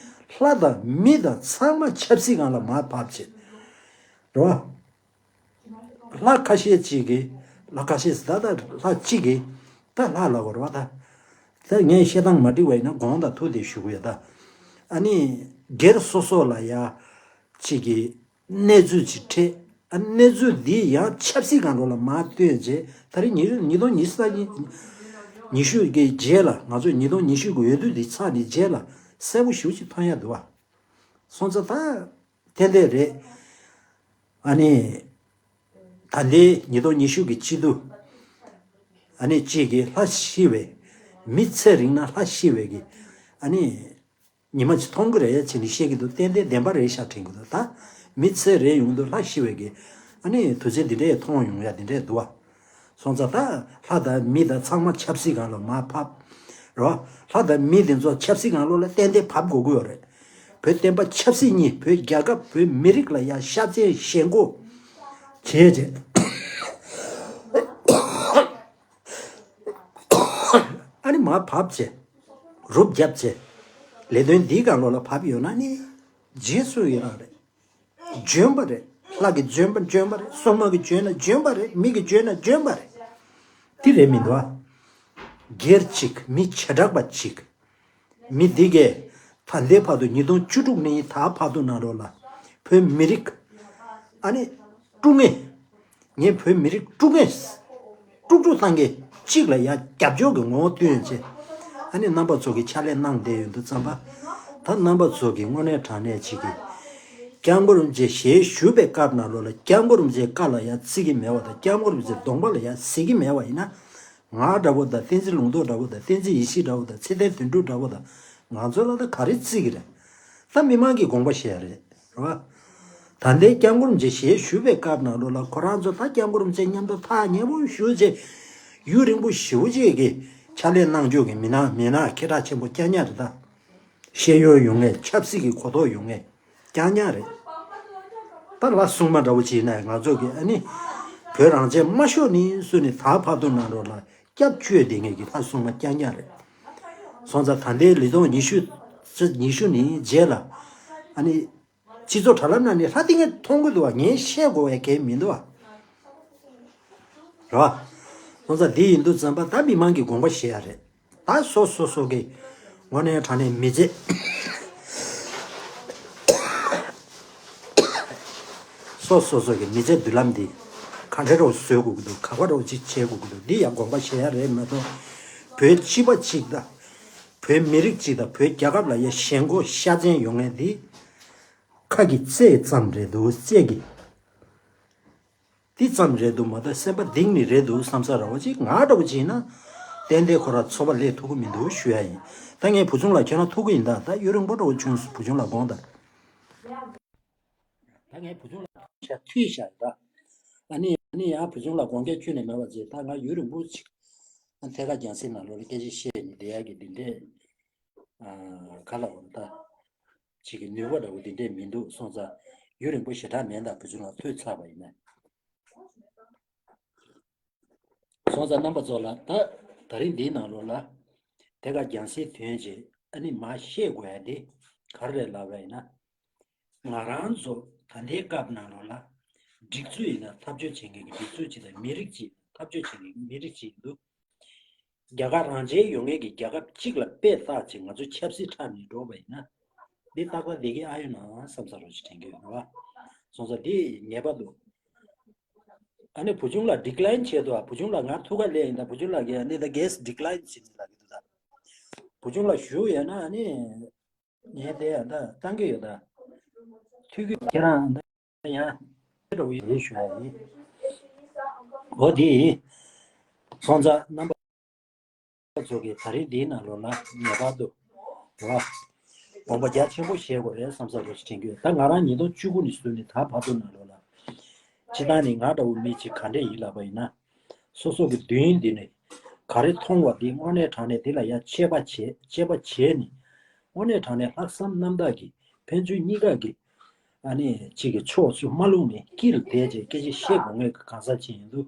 ལྷ་དང་མི་དང་ཚང་མ་ཆབ་སྲིད་སྒང་ལ་མར་བབས་བྱས། རེད་བ། ལྷ་ཁ་ཤས་ཅིག་གིས། ལྷ་ཁ་ཤས་ཟེར་ད་ལྟ་ལྷ་གཅིག་གིས། ད་ལྷ་ལབ་དགོས་རེད་བ་ད། ད་ངས་བཤད་སྟངས་མ་འགྲིག་པ་ཡིན་ན་དགོངས་དག་ཐུགས་བདེ་ཞུ་གི་ཡོད་ད། ཨ་ནི་སྒེར་སོ་སོ་ལ་ཡ་ཅིག་གིས་གནས་ཚུལ་ཅིག་འཕྲད། ཨ་གནས་ཚུལ་འདི་ཡང་ཆབ་སྲིད་སྒང་ལོགས་ལ་མར་བཏོན་རྗེས་ད་རེས་ཉིས་ཉིས་སྟོང་ཉི་ཤུ་རྩ་གཉིས། ཉི་ཤུ་གི་རྗེས་ལ་ང་ཚོས་ཉིས་སྟོང་ཉི་ཤུ་གི་འོས་བསྡུ་འདི་ཚར་ནས་རྗེས་ལ་གསལ་པོ་ཞེ་པོ་ཅིག་མཐོང་ཡ་འདུག་བ། སོང་ཙང་ད། ཏན་ཏན་རེད། ཨ་ནི། ད་ལྟའི་ཉིས་སྟོང་ཉི་ཤུ་གི་སྤྱི་འཐུས། ཨ་ནི་གཅིག་གིས་ལྷ་ཤི་བའི། མི་ཚེ་རིང་ན་ལྷ་ཤི་བའི་གི། ཨ་ནི། ཉི་མ་གཅིག་མཐོང་གི་རེད་ཅེས་ནས་བཤད་ཀྱི་འདུག་ཏན་ཏན་བདེན་པ་རེད་ཤག་དྲན་གྱི་འདུག་ད། མི་ཚེ་རེ་ཡོང་དུས་ལྷ་ཤི་བའི་གི། ཨ་ནི་དུས་ཚོད་འདི་འདྲས་མཐོང་ཡོང་ཡ་འདི་འདྲས་འདུག་བ། སོང་ཙང་ད་ལྷ་དང་མི་དང་ཚང་མ་ཆབ་སྲིད་སྒང་ལ་མར་ཕབ། རོ། ལྷ་དང་མི་དེ་ཚོ་ཆབ་སྲིད་སྒང་ལོགས་ལ་ཏན་ཏན་ཕབ་དགོས་ཀྱི་ཡོད་རེད། བོད་བསྟན་པ་ཆབ་སྲིད་གཉིས་བོད་རྒྱལ་ཁབ་བོད་མི་རིགས་ལ་ཡ་ཤ་ཚན་ཞེན་ཁོག་བྱས་རྗེས། ཨ་ནི་མར་ཕབ་བྱས། རུབ་བརྒྱབ་བྱས། ལས་དོན་འདིའི་སྒང་ལོགས་ལ་ཕབ་ཡོད་ན་ནི། རྗེས་སུ་ཡི་རང་རེད། འཇོན་པ་རེད། ལྷ་གི་འཇོན་པ་འཇོན་པ་རེད། སྲུང་མ་གི་འཇོན་ན་འཇོན་པ་རེད། མི་གི་འཇོན་ན་འཇོན་པ་རེད། དེ་རེད་མི་འདུག་ཨ། སྒེར་གཅིག་མི་བྱེ་བྲག་པ་གཅིག་མི་འདི་གས་ད་ལྟའི་བར་དུ་ཉིས་སྟོང་བཅུ་དྲུག་ནས་ད་བར་དུ་ནང་ལོགས་ལ་བོད་མི་རིགས་ཨ་ནི་དཀྲུག་མཁན། ངས་བོད་མི་རིགས་དཀྲུག་མཁན། དཀྲུག་དཀྲུག་བཏང་མཁན་གཅིག་ལ་ཡ་རྒྱབ་སྐྱོར་གྱི་ངོ་བོ་སྟོན་བྱས། ཨ་ནི་རྣམ་པ་ཚོ་གིས་ཕྱག་ལས་གནང་བསྡད་ཡོང་དུས་ཙམ་པ། ད་རྣམ་པ་ཚོ་གིས་དངོས་གནས་དྲང་གནས་ཅིག་གིས། སྐྱབས་མགོན་རིན་པོ་ཆེ་ཞལ་བཞུགས་པའི་སྐབས་ནང་ལོགས་ལ་སྐྱབས་མགོན་རིན་པོ་ཆེའི་བཀའ་ལ་ཡ་བརྩི་གི་མེད་པ་དང་། སྐྱབས་མགོན་རིན་པོ་ཆེའི་གདོང་པ་ལ་ཡ་གཟིགས་ཀྱི་མེད་པ་ཡིན་ན། ང་འདྲ་པོ་དང་། བསྟན་འཛིན་ལུང་རྟོགས་འདྲ་པོ་དང་། བསྟན་འཛིན་ཡེ་ཤེས་འདྲ་པོ་དང་། ང་ཚོ་ལ་ད་ག་རེ་བརྩི་གི་རེད། ད་མི་མང་གིས་དགོངས་པ་བཞེས་ཡ་རེད། རེད་བ། ད་ལྟའི་སྐྱབས་མགོན་རིན་པོ་ཆེ་ཞལ་བཞུགས་པའི་སྐབས་ནང་ལོགས་ལ་ཁོ་རང་ཚོ་ད་སྐྱབས་མགོན་རིན་པོ་ཆེ་མཉམ་དུ་ཐག་ཉེ་པོ་བཞུགས་བྱས། ཡུན་རིང་པོ་ཞེ་པོ་ཅིག་གི་ཕྱག་ལས་གནང་རྒྱུ་གི་མི་སྣ་མི་སྣ་སྐད་གྲགས་ཆེན་པོ་རྐྱང་རྐྱང་རེད་ད། ཤེས་ཡོན་ཡོད་མཁན། ཆབ་སྲིད་ཀྱི་གོ་རྟོགས་ཡོད་མཁན་རྐྱང་རྐྱང་རེད། ད་ལྷ་སྲུང་མ་འདྲ་པོ་ཅིག་ཡིན་ན་ང་ཚོ་གི་ཨ་ནི་བོད་རང་བཙན་མ་ཤོར་ནས་བཟུང་ནས་ད་བར་དུ་ནང་ལོགས་ལ་སྐྱབས་བཅོལ་བསྡད་མཁན་གྱི་ལྷ་སྲུང་མ་རྐྱང་རྐྱང་རེད། སོང་ཙང་ད་ལྟའི་ལི་ཐོག་ཉི་ཤུ། ཉི་ཤུ་ནས་རྗེས་ལ་ཨ་ནི་སྤྱི་ཚོགས་དྲ་ལམ་ནང་ནས་ལྷ་དེ་ངས་མཐོང་གི་འདུག་བ། ངས་བཤད་དགོས་པའི་གལ་མི་འདུག་བ། རེད་བ། སོང་ཙང་འདི་ཡིན་དུས་ཙམ་པ་ད་མི་མང་གིས་དགོངས་པ་བཞེས་ཡ་རེད། ད་སོ་སོ་སོ་གི་དངོས་གནས་དྲང་གནས་མི་ཚེ། སོ་སོ་སོ་གི་མི་ཚེ་མདུན་ལམ་འདི་ག་འདྲ་རུ་བཟོ་དགོས་ཀྱི་འདུག་ག་པར་རུ་ཅིག་བྱེད་དགོས་ཀྱི་འདུག་འདི་ཡང་དགོངས་པ་བཞེས་ཡ་རེད་མ་གཏོགས། བོད་སྤྱི་པ་གཅིག་དང་། བོད་མི་རིགས་གཅིག་དང་། བོད་རྒྱལ་ཁབ་ལ་ཡ་ཞེན་ཁོག་ཤ་ཚན་ཡོད་མཁན་འདི་ཁ་གི་རྩེ་ཙམ་རེད་འདུག་རྩེ་གི། འདི་ཙམ་རེད་འདུག་མ་གཏོགས་སེམས་པ་གཏིང་ནས་རེད་འདུག་བསམ་ས་ར་བ་ཅིག་ང་འདྲ་བོ་ཅིག་ཡིན་ན། ཏན་ཏན་ཁོ་ར་འཚོ་བ་ལས་ཐུབ་ཀྱི་མི་འདུག་ཞུ་ཡ་ཡིན། ད་ངས་བུ་ཆུང་ལགས་ཁྱོད་རང་ཐུག་གི་ཡིན་ད། ད་ཡུན་རིང་པོ་འདྲ་བོ་བྱུང་སོང་། བུ་ཆུང་ལགས་དགོངས་དག་ད་ངས་བུ་ཆུང་ལགས་ཐུག་ཤག་ཐུག་ཤག་ད། ཨ་ནི་ཨ་ནི་ཡང་བུ་ཆུང་ལགས་དགོངས་འགལ་ཁྱོན་ནས་མེད་པ་བྱས། ད་ང་ཡུན་རིང་པོ་ཅིག་ཨ་ཐད་ཀར་རྒྱང་སྲིང་ནང་ལོགས་ལ་སྐད་ཆ་བཤད་ནས་བསྡད་ཡག་གི་འདི་འདྲས། ཨ་ག་ལ་འོང་ད། ཅིག་གི་ནུས་པ་འདྲ་བོ་འདི་འདྲས་མི་འདུག་སོང་ཙང་ཡུན་རིང་པོ་ཞེ་དྲག་མིན་ད། བུ་ཆུང་ལགས་ཐུག་ཚར་བ་ཡིན་ན། སོང་ཙང་རྣམ་པ་ཚོ་ལ་ད་ད་རིང་འདིའི་ནང་ལོགས་ལ་དེ་ག་རྒྱང་སྲིང་དོན་ཆེ་ཨ་ནི་མ་བཤད་དགོས་ཡ་འདི་ག་རེ་རེད་ལབ་པ་ཡིན་ན། ང་རང་ཚོ་ད་ལྟའི་སྐབས་ནང་ལོགས་ལ་སྒྲིག་འཛུགས་ཡིན་ན་འཐབ་རྩོད་བྱེད་མཁན་གྱི་སྒྲིག་འཛུགས་ཅིག་དང་། མི་རིགས་ཅིག་འཐབ་རྩོད་བྱེད་མཁན་གྱི་མི་རིགས་ཅིག་འདུག་རྒྱ་གར་རང་བཙན་ཡོད་མཁན་གྱི་རྒྱལ་ཁབ་གཅིག་ལ་དཔེ་བལྟས་ཚེ་ང་ཚོ་ཆབ་སྲིད་ཁྲག་ནས་འགྲོ་བ་ཡིན་ན། འདི་རྟག་པར་བསྡད་ཀྱི་ཨ་ཡོད་ན་བསམ་ས་རོ་ཞིག་དྲན་གྱི་ཡོད་རེད་བ། སོང་ཙང་འདི་ངེས་པར་དུ། ཨ་ནི་བུ་ཆུང་ལགས་ཌི་ཀི་ལའིན་བྱས་འདུག་ཨ་བུ་ཆུང་ལགས་ང་ཐུག་ག་སླེབས་ཡིན་ད། བུ་ཆུང་ལགས་ཀྱིས་ཨ་ནི་ད་གེ་སི་ཌི་ཀི་ལའིན་བྱས་ནས་ལབ་ཀྱི་འདུག་ད། བུ་ཆུང་ལགས་བཞུགས་ཡོད་ན་ཨ་ནི་ངས་དེ་ཡང་ད་བཏང་གི་ཡོད་ད། ཐུག་གི་ཁྱེད་རང་ད་ཡང་ འདྲ་བོ་ཡིན་ཞུ་ཡ་ཡིན། འོ་དེ་ཡིན། སོང་ཙང་རྣམ་པ་ཚོ་གིས་ད་རིང་འདིའི་ནང་ལོགས་ལ་ངེས་པར་དུ་རོ། དགོངས་པ་རྒྱ་ཆེན་པོ་བཞེས་དགོས་རེད་བསམ་ས་རོ་ཞིག་དྲན་གྱི་ཡོད། ད་ང་རང་ཉིས་སྟོང་བཅུ་དགུ་ནས་བཟུང་ནས་ད་བར་དུ་ནང་ལོགས་ལ། སྤྱིར་བཏང་ནས་ང་འདྲ་བོ་མི་གཅིག་ག་འདྲས་ཡིན་ལབ་པ་ཡིན་ན། སོ་སོ་གི་མདུན་འདི་ནས་ག་རེ་མཐོང་བ་འདི་དངོས་གནས་དྲང་གནས་འདི་ལ་ཡང་དཔྱད་པ་བྱས་དཔྱད་པ་བྱས་ནས། དངོས་གནས་དྲང་གནས་ལྷག་བསམ་རྣམ་དག་གིས་ཕན་ཚུན་གཉིས་ཀ་གི་ཨ་ནི་གཅིག་གི་ཕྱོགས་སུ་མ་ལྷུང་ནས་དཀྱིལ་ལ་བསྡད་བྱས་སྐད་ཆ་བཤད་དགོས་ངེས་ཀྱི་གང་ཟག་ཅིག་ཡིན་འདུག་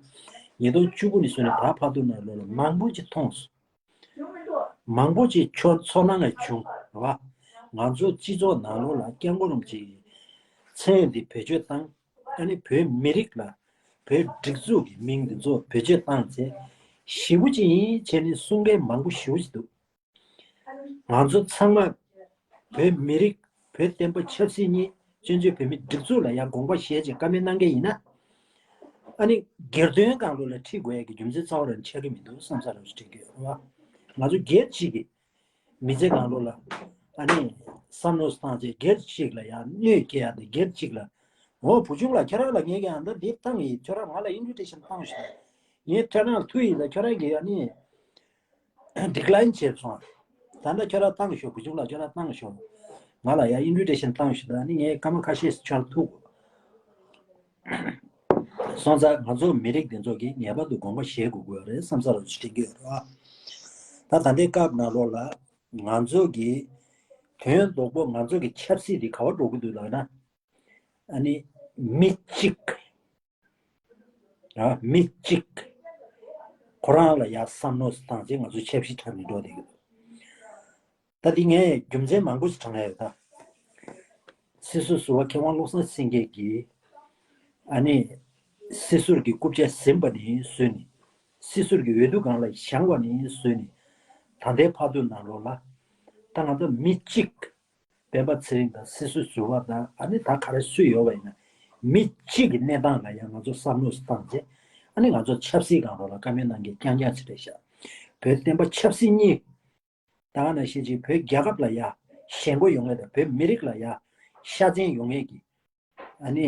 ཉིས་སྟོང་བཅུ་དགུ་ནས་བཟུང་ནས་ད་བར་དུ་ནང་ལོགས་ལ་མང་པོ་ཅིག་མཐོང་སོང་། མང་པོ་ཅིག་ཚོར་སྣང་ཡང་བྱུང་རེད་བ། ང་ཚོ་སྤྱི་ཚོགས་ནང་ལོགས་ལ་སྐྱབས་མགོན་རིན་པོ་ཆེའི་མཚན་འདི་བེད་སྤྱོད་བཏང་། ཨ་ནི་བོད་མི་རིགས་ལ་བོད་སྒྲིག་འཛུགས་ཀྱི་མིང་འདི་ཚོ་བེད་སྤྱོད་བཏང་ཚེ་ཞེ་པོ་ཅིག་ཡིན་བྱས་ནས་གསུང་མཁན་མང་པོ་ཞེ་པོ་ཅིག་འདུག་ང་ཚོ་ཚང་མ་བོད་མི་རིགས་བོད་བསྟན་པ་ཆབ་སྲིད་གཉིས་བཙན་བྱོལ་བོད་མིའི་སྒྲིག་འཛུགས་ལ་ཡང་དགོངས་པ་བཞེས་བྱས་བཀའ་མོལ་གནང་མཁན་ཡིན་ན། ཨ་ནི་སྒེར་དོན་སྒང་ལོགས་ལ་ཁྲིད་དགོས་ཡ་གི་རྒྱུ་མཚན་རྩ་བ་རང་ཆགས་ཀྱི་མི་འདུག་བསམ་ས་རང་ཞིག་དྲན་གྱི་ཡོད་རེད་བ། ང་ཚོ་སྒེར་གཅིག་གི་མི་ཚེ་སྒང་ལོགས་ལ་ཨ་ནི་བསམ་བློ་བཏང་བྱས་སྒེར་གཅིག་ལ་ཡང་གནོད་སྐྱེལ་ཡ་དེ་སྒེར་གཅིག་ལ། འོ་བུ་ཆུང་ལགས་ཁྱེད་རང་ལ་ངས་ཀྱང་ཨ་འདྲ་འདི་བཏང་ཡིན། ཁྱོད་རང་ང་ལ་ཨིན་བི་ཊེ་ཤན་བཏང་ཤོག་ངས་ཁྱོད་རང་ལ་ཐུག་ཡིན་ལ་ཁྱོད་རང་གིས་ཨ་ནི་ཌི་ཀི་ལའིན་བྱས་སོང་། ད་ལྟ་ཁྱོད་རང་བཏང་ཤོག་བུ་ཆུང་ལགས་ཁྱོད་རང་བཏང་ཤོག་ང་ལ་ཡང་ཨིན་བི་ཊེ་ཤན་བཏང་ཤོག་ད་ནི་ངས་སྐར་མ་ཁ་ཤས་ཁྱོད་རང་ཐུག་སོང་ཙང་ང་ཚོ་མི་རིགས་འདི་ཚོ་གིས་ངེས་པར་དུ་དགོངས་པ་བཞེས་དགོས་ཀྱི་ཡོད་རེད་བསམ་ས་རུ་དྲན་གྱི་ཡོད་རེད་བ། ད་ད་ལྟའི་སྐབས་ནང་ལོགས་ལ་ང་ཚོ་གི་དོན་བདག་པོ་ང་ཚོ་གི་ཆབ་སྲིད་འདི་ག་པར་འགྲོ་གི་འདུག་ལབ་ན། ཨ་ནི་མི་གཅིག་ཨ་མི་གཅིག་ཁོ་རང་ལ་ཡ་བསམ་བློ་བཏང་བྱས་ང་ཚོ་ཆབ་སྲིད་དྲ་ནས་འགྲོ་བསྡད་ཀྱི་འདུག་ད་འདི་ངས་རྒྱུ་མཚན་མང་པོ་ཞིག་དྲངས་ཡ་ཡོད་ད། སྲིད་ཟུར་ཟུར་པ་མཁས་དབང་བློ་བཟང་སེང་གེ་གིས་ཨ་ནི་སྲིད་ཟུར་གྱི་རྐུབ་བཀྱག་ཟིན་པ་ནས་བཟོས་ནས། སྲིད་ཟུར་གྱི་འོས་བསྡུ་སྒང་ལ་བཞེངས་པ་ནས་བཟོས་ནས། ད་ལྟའི་བར་དུ་ནང་ལོགས་ལ་ད་ང་ཚོ་མི་གཅིག་སྤེན་པ་ཚེ་རིང་དང་སྲིད་ཟུར་ཟུར་པ་དང་ཨ་ནི་ད་ག་རེ་སུ་ཡོད་པ་ཡིན་ན། མི་གཅིག་གི་གནས་སྟངས་ལ་ཡང་ང་ཚོ་བསམ་བློ་བཏང་རྗེས་ཨ་ནི་ང་ཚོ་ཆབ་སྲིད་སྒང་ལོགས་ལ་བཀའ་མོལ་གནང་མཁན་རྐྱང་རྐྱང་ཅིག་རེད་ཤག་བོད་བསྟན་པ་ཆབ་སྲིད་གཉིས། ད་ག་ནང་བཞིན་ཅིག་བོད་རྒྱལ་ཁབ་ལ་ཡ་ཞེན་ཁོག་ཡོང་མཁན་དང་བོད་མི་རིགས་ལ་ཡ་ཤ་ཚན་ཡོང་མཁན་གྱི་ཨ་ནི་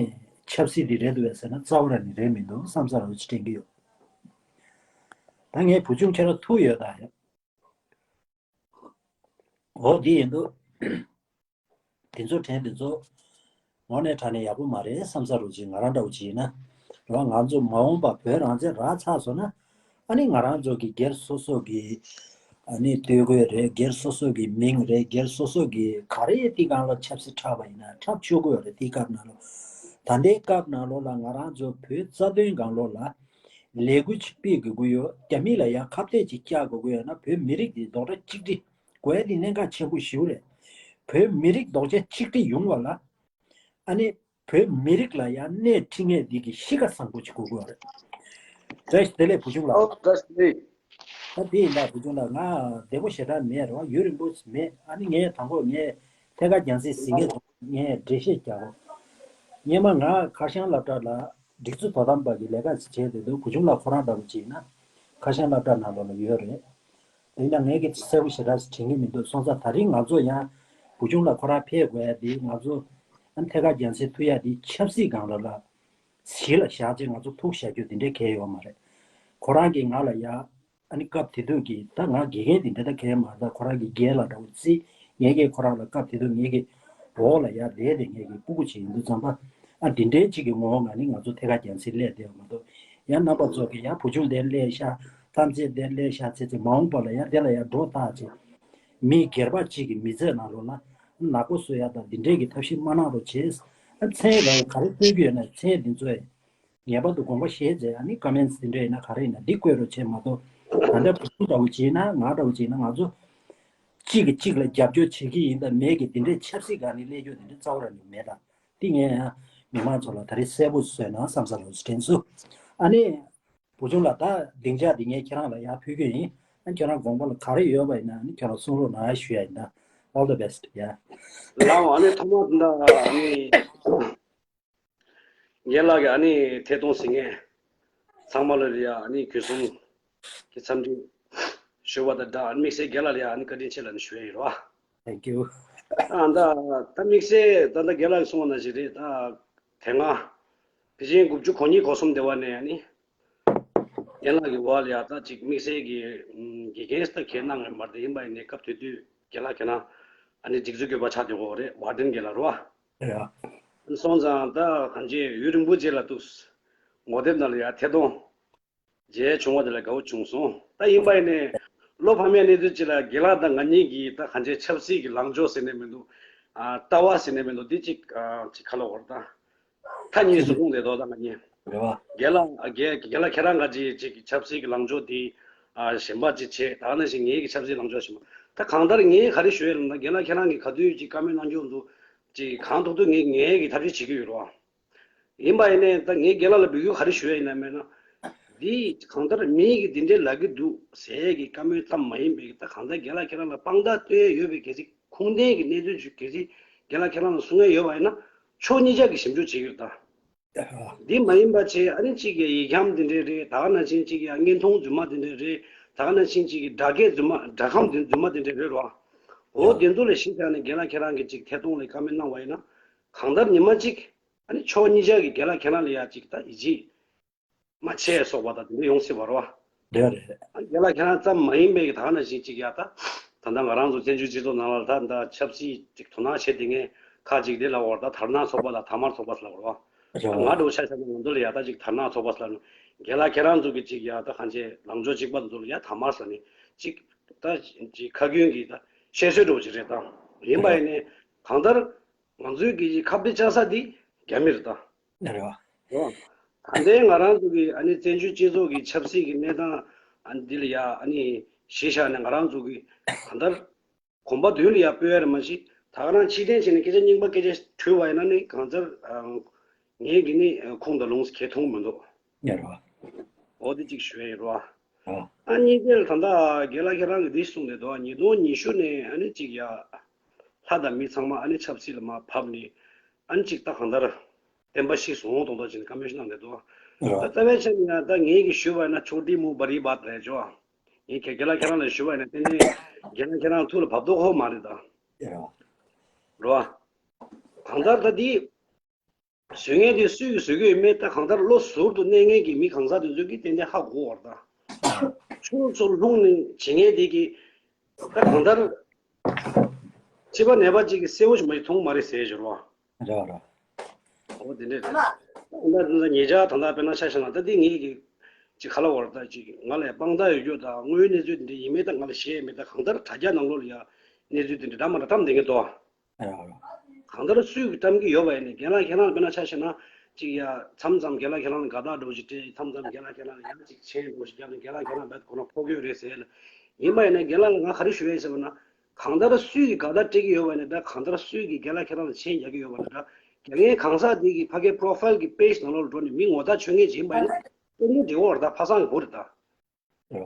ཆབ་སྲིད་འདི་རེད་འདུག་བས་ཟེར་ན་རྩ་བ་རང་ནས་རེད་མི་འདུག་བསམ་ས་རང་ཅིག་དྲན་གྱི་ཡོད། ད་ངས་བུ་ཆུང་ཁྱེད་རང་ཐུག་ཡོད་ད་ཡ། འོ་འདི་ཡིན་འདུག་དེ་ཚོ་དྲན་དེ་ཚོ་དངོས་གནས་དྲང་གནས་ཡག་པོ་མ་རེད་བསམ་ས་རུ་ཅིག་ང་རང་འདྲ་བོ་ཅིག་ཡིན་ན། རེད་བ། ང་ཚོ་མ་འོངས་པ་བོད་རང་བཙན་རག་ཚར་སོང་ན་ཨ་ནི་ང་རང་ཚོ་གི་སྒེར་སོ་སོ་གི་ཨ་ནི་སྟོད་གོས་རེད། སྒེར་སོ་སོ་གི་མིང་རེད། སྒེར་སོ་སོ་གི་ག་རེ་དེ་སྒང་ལ་ཆབ་སྲིད་འཁྲབ་པ་ཡིན་ན་འཁྲབ་ཆོག་གི་ཡོད་རེད། དེའི་སྐབས་ནང་ལོགས་ད་ལྟའི་སྐབས་ནང་ལོགས་ལ་ང་རང་ཚོ་བོད་རྩ་དོན་སྒང་ལོགས་ལ་ལས་འགུལ་ཅིག་སྤེལ་དགོས་ཀྱི་ཡོད། རྒྱ་མི་ལ་ཡང་ཁ་གཏད་ཅིག་བཅག་དགོས་ཀྱི་ཡོད་ན་བོད་མི་རིགས་འདི་རྡོག་རྩ་གཅིག་སྒྲིལ་དགོས་ཡ་དེ་གནད་འགག་ཆེན་པོ་ཞིག་རེད། བོད་མི་རིགས་རྡོག་རྩ་གཅིག་སྒྲིལ་ཡོང་བ་ལ་ཨ་ནི་བོད་མི་རིགས་ལ་ཡང་སྣེ་ཁྲིད་མཁན་འདི་གི་གཤིས་ཀ་བཟང་པོ་ཅིག་དགོས་ཀྱི་ཡོད་རེད། བཀྲ་ཤིས་བདེ་ལེགས་བུ་ཆུང་ལགས། ཨོ་བཀྲ་ཤིས་བདེ་ལེགས། ད་དེ་ཡིན་ད་བུ་ཆུང་ལགས། ང་བདེ་པོ་ཞེ་དྲག་མེད་རེད་བ། ཡུན་རིང་པོ་མེད། ཨ་ནི་ངས་དང་པོ་ངས་ཐད་ཀར་རྒྱང་སྲིང་ཟིན་མཁན་ཚོ་ངས་འགྲེལ་བཤད་རྒྱག་གོ། སྔོན་མ་ང་ཁ་བྱང་སློབ་གྲྭ་ལ་སྒྲིག་འཛུགས་དོ་དམ་པ་གི་ལས་ཀ་ཞིག་བྱས་བསྡད་འདུག་བུ་ཆུང་ལགས་ཁོ་རང་འདྲ་བོ་ཅིག་ཡིན་ན་ཁ་བྱང་སློབ་གྲྭ་ནང་ལོགས་ལ་ཡོད་རེད། དེ་ཡིན་ན་ངས་ཀྱི་གསལ་པོ་ཞེ་དྲག་དྲན་གྱི་མི་འདུག་སོང་ཙང་ད་རིང་ང་ཚོ་ཡང་བུ་ཆུང་ལགས་ཁོ་རང་ཕེབས་དགོས་ཡ་དེ་ང་ཚོ་ཨ་ནི་ཐད་ཀར་རྒྱང་སྲིང་ཐུབ་ཡ་དེ་ཆབ་སྲིད་སྒང་ལ་ལ་གཞི་ལ་བཞག་ཅིག་ང་ཚོ་ཐུགས་བཞག་རྒྱུ་དེ་འདྲའི་གལ་ཡོད་མ་རེད། ཁོ་རང་གིས་ང་ལ་ཡ་ཨ་ནི་སྐབས་དེ་དུས་ཀྱི་ད་ང་དགེ་རྒན་དེ་འདྲ་ད་གལ་མ་རེད། ད་ཁོ་རང་གི་རྒན་ལ་འདྲ་བོ་བརྩི། ངས་ཀྱིས་ཁོ་རང་ལ་སྐབས་དེ་དུས་ངས་ཀྱི་འོག་ལ་ཡ་བསྡད་དེ་ངས་ཀྱི་སྤུ་གུ་ཅིག་ཡིན་དུས་ཙམ་པ་ཨ་དེ་འདྲའི་ཅིག་གི་ངོ་བོ་ང་ནི་ང་ཚོ་ཐད་ཀར་རྒྱང་སྲིང་སླེབས་བསྡད་པ་མ་གཏོགས་ཡང་རྣམ་པ་ཚོ་གིས་ཡ་བུ་ཆུང་དེ་སླེབས་ཤག་གཏམ་ཚེ་དེ་སླེབས་ཤག་ཚེ་ཚེ་མ་འོངས་པ་ལ་ཡ་དེ་ལ་ཡ་འགྲོ་ཐག་ཅིག་མི་སྒེར་པ་ཅིག་གི་མི་ཚེ་ནང་ལོགས་ལ་ནག་པོ་བཟོ་ཡ་དང་དེ་འདྲའི་གི་ཐབས་ཤེས་མ་གནང་རོགས་བྱེད། ཨ་མཚན་རང་ག་རེ་བསྟོད་ཀྱི་ཡོད་ན་མཚན་དེ་ཚོ་ངེས་པར་དུ་དགོངས་པ་བཞེས་བྱས་ཨ་ནི་ཀོ་མེན་ཊི་དེ་འདྲ་ཡིན་ན་ག་རེ་ཡིན་ན་འདི་བཀོད་རོགས་བྱེད་མ་གཏོགས་ད་ལྟ་བུ་ཆུང་འདྲ་བོ་བྱས་ན་ང་འདྲ་བོ་བྱས་ན་ང་ཚོ་གཅིག་གིས་གཅིག་ལ་རྒྱབ་སྐྱོར་བྱེད་ཀྱི་ཡིན་ད་མེད་ཀྱི་དེ་འདྲའི་ཆབ་སྲིད་སྒང་ནས་སླེབས་རྒྱུ་དེ་འདྲ་རྩ་བ་རང་ནས་མེད་ད། དེ་ངས་ཡང་མི་མང་ཚོ་ལ་ད་རེས་གསལ་པོ་བཟོས་ན་བསམ་ས་རོགས་དྲན་སོང་། ཨ་ནི་བུ་ཆུང་ལགས་ད་སྡིངས་ཆ་འདི་ངས་ཁྱེད་རང་ལ་ཡར་ཕུལ་གྱི་ཡིན། ཨ་ཁྱེད་རང་དགོངས་པ་ལ་ག་རེ་ཡོད་པ་ཡིན་ན་ཨ་ནི་ཁྱེད་རང་གསུང་རོགས་གནང་ཞུ་ཡ་ཡིན་ད། All the best. Yeah. ལའོ་ཨ་ནི་ཐོག་མར་ད་ཨ་ནི། རྒན་ལགས་ཀྱིས་ཨ་ནི་ཐད་གཏོང་ཟིན་མཁན་ཚང་མ་ལ་ཡ་ཨ་ནི་གུས་གསུམ་གྱི་འཚམས་འདྲི་ཞུ་བ་དང་སྦྲགས་ཨ་ནི་དམིགས་བསལ་རྒན་ལགས་ལ་ཡ་ཨ་ནི་བཀའ་དྲིན་ཆེ་ལབ་ནས་ཞུ་ཡ་ཡིན་རོ། Thank you. ཨ་ད་ད་དམིགས་བསལ་ད་ལྟ་རྒན་ལགས་ཀྱིས་གསུངས་པ་ནང་བཞིན་རེད། ད་དེ་སྔ་ དེ་བཞིན་དགུ་བཅུ་གོ་གཉིས་གོ་གསུམ་དེ་བ་ནས་ཨ་ནི་རྒན་ལགས་ཀྱི་འོག་ལ་ཡ་ད་ཅིག་དམིགས་བསལ་གྱི་ཨམ་དགེ་རྒན་ད་གས་གནང་ངེས་མ་རེད། ཡིན་པ་ཡིན་ནའི་སྐབས་དེ་དུས་རྒན་ལགས་ཁྱེད་རང་ཨ་ནི་སྒྲིག་འཛུགས་དགོས་པ་ཆགས་བསྡད་ཡོད་རེད། ཝར་ཌེན་རྒན་ལགས་རེད་བ། ཡ། སོང་ཙང་ད་གང་ཅི་ཡུན་རིང་པོ་རྗེས་ལ་འདུག་ངོ་དེབ་ནང་ལ་ཡ་ཐད་གཏོང་མཇལ་བྱུང་བ་དེ་ལ་དགའ་བོ་བྱུང་སོང་། ད་ཡིན་པ་ཡིན་ནའི་བློ་ཕམ་ཡ་གནས་ཚུལ་ཅིག་ལ་རྒན་ལགས་དང་ང་གཉིས་ཀྱིས་ད་གང་ཅི་ཆབ་སྲིད་ཀྱི་ལངས་ཕྱོགས་ཟེར་ནས་མི་འདུག་ཨ་ལྟ་བ་ཟེར་ནས་མི་འདུག་འདི་ཅིག་ཨ་ཅིག་ཁ་ལོ་བར་ད། མཐའ་གཉིས་སུ་ལྷུང་བསྡད་དོ་ད་ང་གཉིས། རེད་བ། རྒན་ལགས་རྒན་རྒན་ལགས་ཁྱེད་རང་ག་ཅིག་ཅིག་ཆབ་སྲིད་ཀྱི་ལངས་ཕྱོགས་འདི་ཨ་གཞན་པ་ཅིག་བྱས། ད་ག་ནང་བཞིན་ངེད་ཀྱི་ཆབ་སྲིད་ལངས་ཕྱོགས་གཞན་པ། ད་གང་ལྟར་ངས་ག་རེ་ཞུ་ཡ་ལབ་ན་རྒན་ལགས་ཁྱེད་རང་གིས་ག་དུས་ཅིག་བཀའ་མོལ་གནང་རྒྱུ་འདུག་ཅིག་གང་ཐུབ་ཐུབ་ངས་ངས་ཀྱི་ཐབས་ཤེས་བྱེད་ཀྱི་ཡོད་རེད་བ། ཡིན་པ་ཡིན་ནའི་ད་ངས་རྒན་ལགས་ལ་འབོད་སྐུལ་ག་རེ་ཞུ་ཡ་ཡིན་ན་མེད་ན། འདི་གང་ལྟར་མི་གིས་འདི་འདྲའི་ལབ་ཀྱི་འདུག་ཟེར་གྱི་བཀའ་མོལ་ཙམ་མ་ཡིན་པའི་ད་གང་ལྟར་རྒན་ལགས་ཁྱེད་རང་ལ་དཔང་རྟགས་སྟོན་ཡ་ཡོད་པའི་གལ་སྲིད་ཁུངས་ལྡན་གྱི་གནས་ཚུལ་ཅིག་གལ་སྲིད་རྒན་ལགས་ཁྱེད་རང་ལ་གསུང་ཡ་ཡོད་པ་ཡིན་ན་ཕྱོགས་གཉིས་ཆ་གི་ཞིབ་འཇུག་བྱེད་ཀྱི་ཡོད་ད། འདི་མ་ཡིན་པ་བྱས་ཨ་ནི་གཅིག་གི་ཡིག་སྐྱམ་འདི་འདྲས་རེད། ད་ག་ནང་བཞིན་གཅིག་གི་དངོས་མཐོང་རྫུན་མ་འདི་འདྲས་རེད། ད་ག་ནང་བཞིན་གཅིག་གི་སྒྲ་སྐད་རྫུན་མ་སྒྲ་ཁམས་འདི་རྫུན་མ་འདི་འདྲས་རེད་རོ། འོ་དེ་ཚོ་ལ་གཞི་བཞག་ནས་རྒན་ལགས་ཁྱེད་རང་གིས་གཅིག་ཐད་གཏོང་ལ་བཀའ་མོལ་གནང་བ་ཡིན་ན། གང་ལྟར་ཉི་མ་གཅིག་ཨ་ནི་ཕྱོགས་གཉིས་ཆ་གི་རྒན་ལགས་ཁྱེད་རང་ལ་ཡ་གཅིག་ད་ཡིད་ཆེས་མ་བྱས་སོགས་པ་དང་དེ་འདྲ་ཡོང་སྲིད་པ་རོ། རེད་རེད། རྒན་ལགས་ཁྱེད་རང་ཙམ་མ་ཡིན་པའི་གི་ད་ག་ནང་བཞིན་གཅིག་ཡ་ད། ད་ལྟ་ང་རང་ཚོ་བཙན་བྱོལ་སྤྱི་ཚོགས་ནང་ལ་ད་ད་ཆབ་སྲིད་ཅིག་དོ་སྣང་བྱེད་བསྡད་མཁན་ཁག་ཅིག་དེ་ལ་འོར་ད་དར་ནག་ཚོགས་པ་དང་དར་དམར་ཚོགས་པ་ཟེར་ལབ་རོ། རེད་བ། ང་འདྲ་བོ་ཆ་བཞག་ན་ང་ཚོ་ལ་ཡ་ད་ཅིག་དར་ནག་ཚོགས་པ་ཟེར་ལབ་ནས་རྒན་ལགས་ཁྱེད་རང་ཚོ་གི་ཅིག་ཡ་ད་གང་ཅི་ལངས་ཕྱོགས་གཅིག་པ་ཚོ་ལ་ཡ་དར་དམར་ཟེར་ནས་ཅིག་ད་ཅིག་ཁ་སྐྱོན་གྱི་ད་བཤད་སྲོལ་འདྲ་བོ་ཅིག་རེད་ད། ཡིན་པ་ཡིན་ནའི་གང་ལྟར་ང་ཚོའི་གི་ཁ་གཏད་བཅག་ས་འདི་རྒྱ་མི་རེད་ད། རེད་བ། ད་ལྟའི་ང་རང་ཚོ་གི་ཨ་ནི་བཙན་བྱོལ་སྤྱི་ཚོགས་ཀྱི་ཆབ་སྲིད་ཀྱི་གནས་སྟངས་ཨ་ནི་འདི་ལ་ཡ་ཨ་ནི་གཞི་བཞག་ནས་ང་རང་ཚོ་གི་གང་ལྟར་གོམ་པ་མདུན་ལ་ཡ་སྤོས་ཡ་རེད་མ་གཞི་ད་ག་རང་ཕྱིར་འཐེན་བྱས་ནས་སྐད་ཆ་རྙིང་པ་སྐད་ཆ་དྲུད་པ་ཡིན་ན་ནི་གང་ལྟར་ཨ་ངས་གི་ནི་ཁུངས་དང་ལུང་གས་མཐོང་མི་འདུག་ཡ་རེད་བ། འོ་དེ་གཅིག་ཞུ་ཡ་ཡིན་རོ། ཨ། ཨ་གཉིས་དེར་ད་ལྟ་རྒན་ལགས་ཁྱེད་རང་གིས་འདི་གསུངས་ནས་འདུག་ཉིས་སྟོང་ཉི་ཤུ་ནས་ཨ་ནི་གཅིག་ཡ། ལྷ་དང་མི་ཚང་མ་ཨ་ནི་ཆབ་སྲིད་ལ་མར་བབས་ནས་ཨ་ནི་གཅིག་ད་གང་ལྟར་བསྟན་པ་ཤི་སོང་དོང་དོ་ཅིག་བཀའ་མོལ་ཞིག་གནང་ནས་འདུག་ད་ལྟ་བའི་ཆ་ནས་ཡང་ད་ངེད་ཀྱིས་ཞུས་པ་ན་ཆོག་ཏི་མུ་བ་རི་བ་རེད་ཅོ། ངས་ཁྱེད་རྒན་ལགས་ཁྱེད་རང་ལ་ཞུས་པ་ཡིན་ན་ཏན་ཏན་རྒན་ལགས་ཁྱེད་རང་ཐུགས་ལ་བབས་མདོག་ཁ་པོ་མ་རེད་ད། རོ། གང་ལྟར་ད་འདི། བཟོས་མཁན་དེ་སུས་ཀྱིས་བཟོས་ཀྱི་ཡོད་མེད་ད་གང་ལྟར་བློ་ཟུར་དུ་གནས་མཁན་གྱི་མི་གང་ཟག་དེ་ཚོས་ཀྱིས་ཏན་ཏན་ཧ་གོ་བར་ད། ཆུ་ལོག་ཚུར་ལྷུང་ནས་བྱེད་མཁན་དེ་གིས་ད་གང་ལྟར་ཕྱི་པ་ནད་པ་གཅིག་གིས་གསལ་པོ་ཞིག་མ་ཞིག་མཐོང་མ་རེད་ཟེར་ཞོར་བ། རེད་རེད། ཨོ་དེ་འདྲས་རེད། ད་ད་ཉེ་ཆར་ད་ལྟ་དཔེར་ན་ཆ་བཞག་ན་ད་འདི་ངེད་ཀྱི་ཅིག་ག་ལ་བར་ད་ཅིག་ང་ལ་དཔང་རྟགས་ཡོད་རྒྱུ་དང་དངོས་ཡོད་གནས་ཚུལ་དེ་འདྲས་ཡིན་མེད་ད་ང་ལ་ཤེས་མེད་ད་གང་ལྟར་དྲ་རྒྱ་ནང་ལོགས་ལ་ཡ་གནས་ཚུལ་དེ་འདྲས་འདྲ་མ་འདྲ་བཀྲམ་བསྡད་མཁན་འདུག་གང་ལྟར་སུས་ཀྱིས་བཀྲམ་གྱི་ཡོད་པ་ཡིན་ནའི་རྒན་ལགས་ཁྱེད་རང་དཔེར་ན་ཆ་བཞག་ན་ཅིག་ཡ་མཚམས་མཚམས་རྒན་ལགས་ཁྱེད་རང་ལ་དགའ་རྟགས་འདྲ་བོ་ཞིག་སྤྲད། མཚམས་མཚམས་རྒན་ལགས་ཁྱེད་རང་ལ་ཡང་ཅིག་མཆན་འདྲ་བོ་ཞིག་བརྒྱབ་ནས་རྒན་ལགས་ཁྱེད་རང་རྦད་དེ་ཁོ་རང་ཕོག་གི་ཡོད་རེད་ཟེར་ཡ་ལ། ཡིན་པ་ཡིན་ན་རྒན་ལགས་ལ་ང་ག་རེ་ཞུ་ཡ་ཡིན་ཟེར་བ་ན་གང་ལྟར་སུས་ཀྱིས་དགའ་རྟགས་སྤྲད་ཀྱི་ཡོད་པ་ཡིན་ན་འདྲ། གང་ལྟར་སུས་ཀྱིས་རྒན་ལགས་ཁྱེད་རང་ལ་མཆན་རྒྱག་གི་ཡོད་པ་ཡིན་ན་འདྲ། རྒྱག་མཁན་གང་ཟག་དེ་གི་ཕ་གིའི་པོ་རོ་ཕའིལ་གྱི་པེ་ཇི་ནང་ལོགས་ལ་འགྲོ་ནས་མི་ངོ་རྟགས་ཆོད་མཁན་ཅིག་ཡིན་པ་ཡིན་ན་དེ་ནི་འགྲིག་གི་རེད་ད། ཕ་སང་གི་བུ་རེད་ད།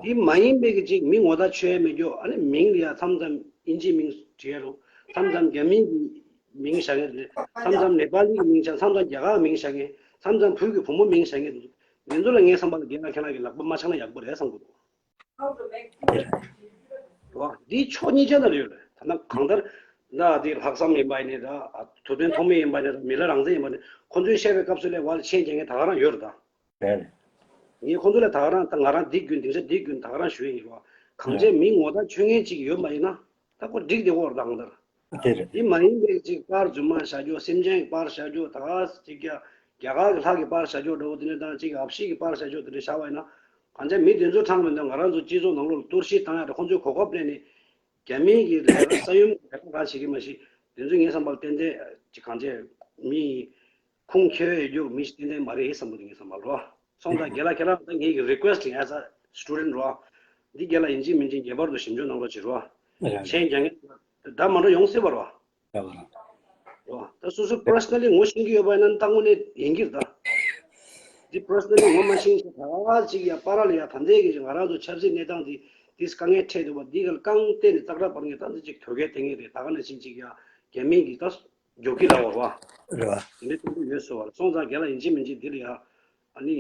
འདི་མ་ཡིན་པའི་གི་ཅིག་མི་ངོ་རྟགས་ཆོད་ཡ་མེད་རྒྱུ་ཨ་ནི་མིང་ལ་ཡ་མཚམས་མཚམས་དབྱིན་ཇིའི་མིང་བྲིས་ཡ་རུ། མཚམས་མཚམས་རྒྱ་མིའི་གི་མིང་བཞག་མཁན་རེད། མཚམས་མཚམས་ནེ་པ་ལིའི་གི་མིང་བཞག། མཚམས་མཚམས་རྒྱ་གར་གི་མིང་བཞག་མཁན། མཚམས་མཚམས་བུ་གི་བུ་མོ་མིང་བཞག་མཁན་འདུག་འདི་ཚོ་ལ་ངའི་བསམ་པ་ལ་རྒན་ལགས་ཁྱེད་རང་གི་ལག་པ་མ་འཆང་ན་ཡག་པོ་རེད་བསམ་གི་འདུག་འདི་ཕྱོགས་གཉིས་ཆ་ནས་ཡོད་རེད། ད་ནང་གང་ལྟར་ན་འདི་ལྷག་བསམ་ཡིན་པ་ཡིན་ནའི་ད་ཐུབ་བསྟན་ཐོགས་མེད་ཡིན་པ་ནའི་ད་མི་ལ་རང་བཙན་ཡིན་པ་ནའི་ཁོང་ཚོའི་བཤད་པའི་སྐབས་སུ་ལས་བ་ལ་མཆན་རྒྱག་མཁན་ད་ག་རང་ཡོད་རེད་ད། རེད། ངས་ཁོང་ཚོ་ལ་ད་ག་རང་ད་ང་རང་འདི་རྒྱུན་སྡིངས་ཆ་འདི་རྒྱུན་ད་ག་རང་ཞུ་ཡ་ཡིན་རོགས། གང་ཅི་མི་ངོ་རྟགས་ཆོད་མཁན་ཅིག་ཡོད་པ་ཡིན་ན་ད་ཁོ་འགྲིག་བསྡད་ཡོད་རེད་ད་གང་ལྟར། དེ་རེད། འདི་མ་ཡིན་པའི་ཅིག་པར་རྫུན་མ་བཞག་རྒྱུ་སེམས་ཅན་གྱི་པར་བཞག་རྒྱུ་ད་ག་ཅིག་ཀྱང་རྒྱ་གར་གྱི་ལྷ་གི་པར་བཞག་རྒྱུ་འདྲ་བོ་དེ་འདྲ་དང་ཅིག་ཨ་ཕྱི་གི་པར་བཞག་རྒྱུ་དེ་འདྲ་བཞག་པ་ཡིན་ན་གང་ཅི་མི་དེ་ཚོ་ཕྲང་མི་འདུག་ང་རང་ཚོ་སྤྱི་ཚོགས་ནང་ལོགས་ལ་གཏོར་བཤིག་བཏང་ཡ་དེ་ཁོང་ཚོས་གོ་སྐབས་ལེན་ནས་རྒྱ་མིའི་གི་ལས་ཀ་ས་ཡོམ་ལས་ཀ་གང་བྱེད་ཀྱི་མ་གཞི་དེ་ཚོ་ངའི་བསམ་པར་ཏན་ཏན་ཅིག་གང་ཅི་མི་ཁུངས་འཁྱོལ་ཡོད་རྒྱུ་མི་ཞིག་ཏན་ཏན་མ་རེད་བསམ་གི་འདུག་ངའི་བསམ་པར་རོ། སོང་ཙང་རྒན་ལགས་ཁྱེད་རང་ད་ངེད་ཀྱི་རི་ཀུ་ཨེ་སི་ཊི་ཨེ་ཛ་ཨེ་སི་ཊུ་ཌེན་ཊི་རོ། འདི་རྒན་ལགས་ཡིན་གཅིག་མིན་གཅིག་ངེས་པར་དུ་ཞིབ་འཇུག་གནང་རོགས་བྱེད་རོ། རེད། མཆན་རྒྱག་མཁན་ད་མ་འགྲོ་ཡོང་སྲིད་པ་རོ། རེད་པ་རེད། རོ། ད་སོ་སོ་པར་སོ་ནལ་ལི་ངོ་ཤེས་ཀྱི་ཡོད་པ་ཡིན་ན་ད་དངོས་གནས་ཡིན་གྱི་རེད་ད། འདི་པར་སོ་ནལ་ལི་ངོ་མ་ཤེས་ཤག་ད་ག་ཅིག་ཡ་པ་ར་ལ་ཡ་ད་ལྟའི་གི་ང་རང་ཚོ་ཆབ་སྲིད་གནས་སྟངས་འདི་འདི་དཀའ་ངལ་འཕྲད་འདུག་པ་འདི་ག་ལ་རྐང་བལྟས་ནས་ཙག་སྒྲ་འབར་ངེས་ད་འདི་ཅིག་དོལ་རྒྱལ་བསྟེན་ངེས་རེད། ད་ག་ནང་བཞིན་ཅིག་ཡ་རྒྱ་མིའི་གི་ད་མགྱོགས་ཀྱི་ལ་བར་བ། རེད་བ། དེ་འདྲའི་སྟོན་གྱི་ཡོད་ཟེར་བ་རེད། སོང་ཙང་རྒན་ལགས་ཡིན་གཅིག་མིན་གཅིག་འདི་ལ་ཡ་ཨ་ནི།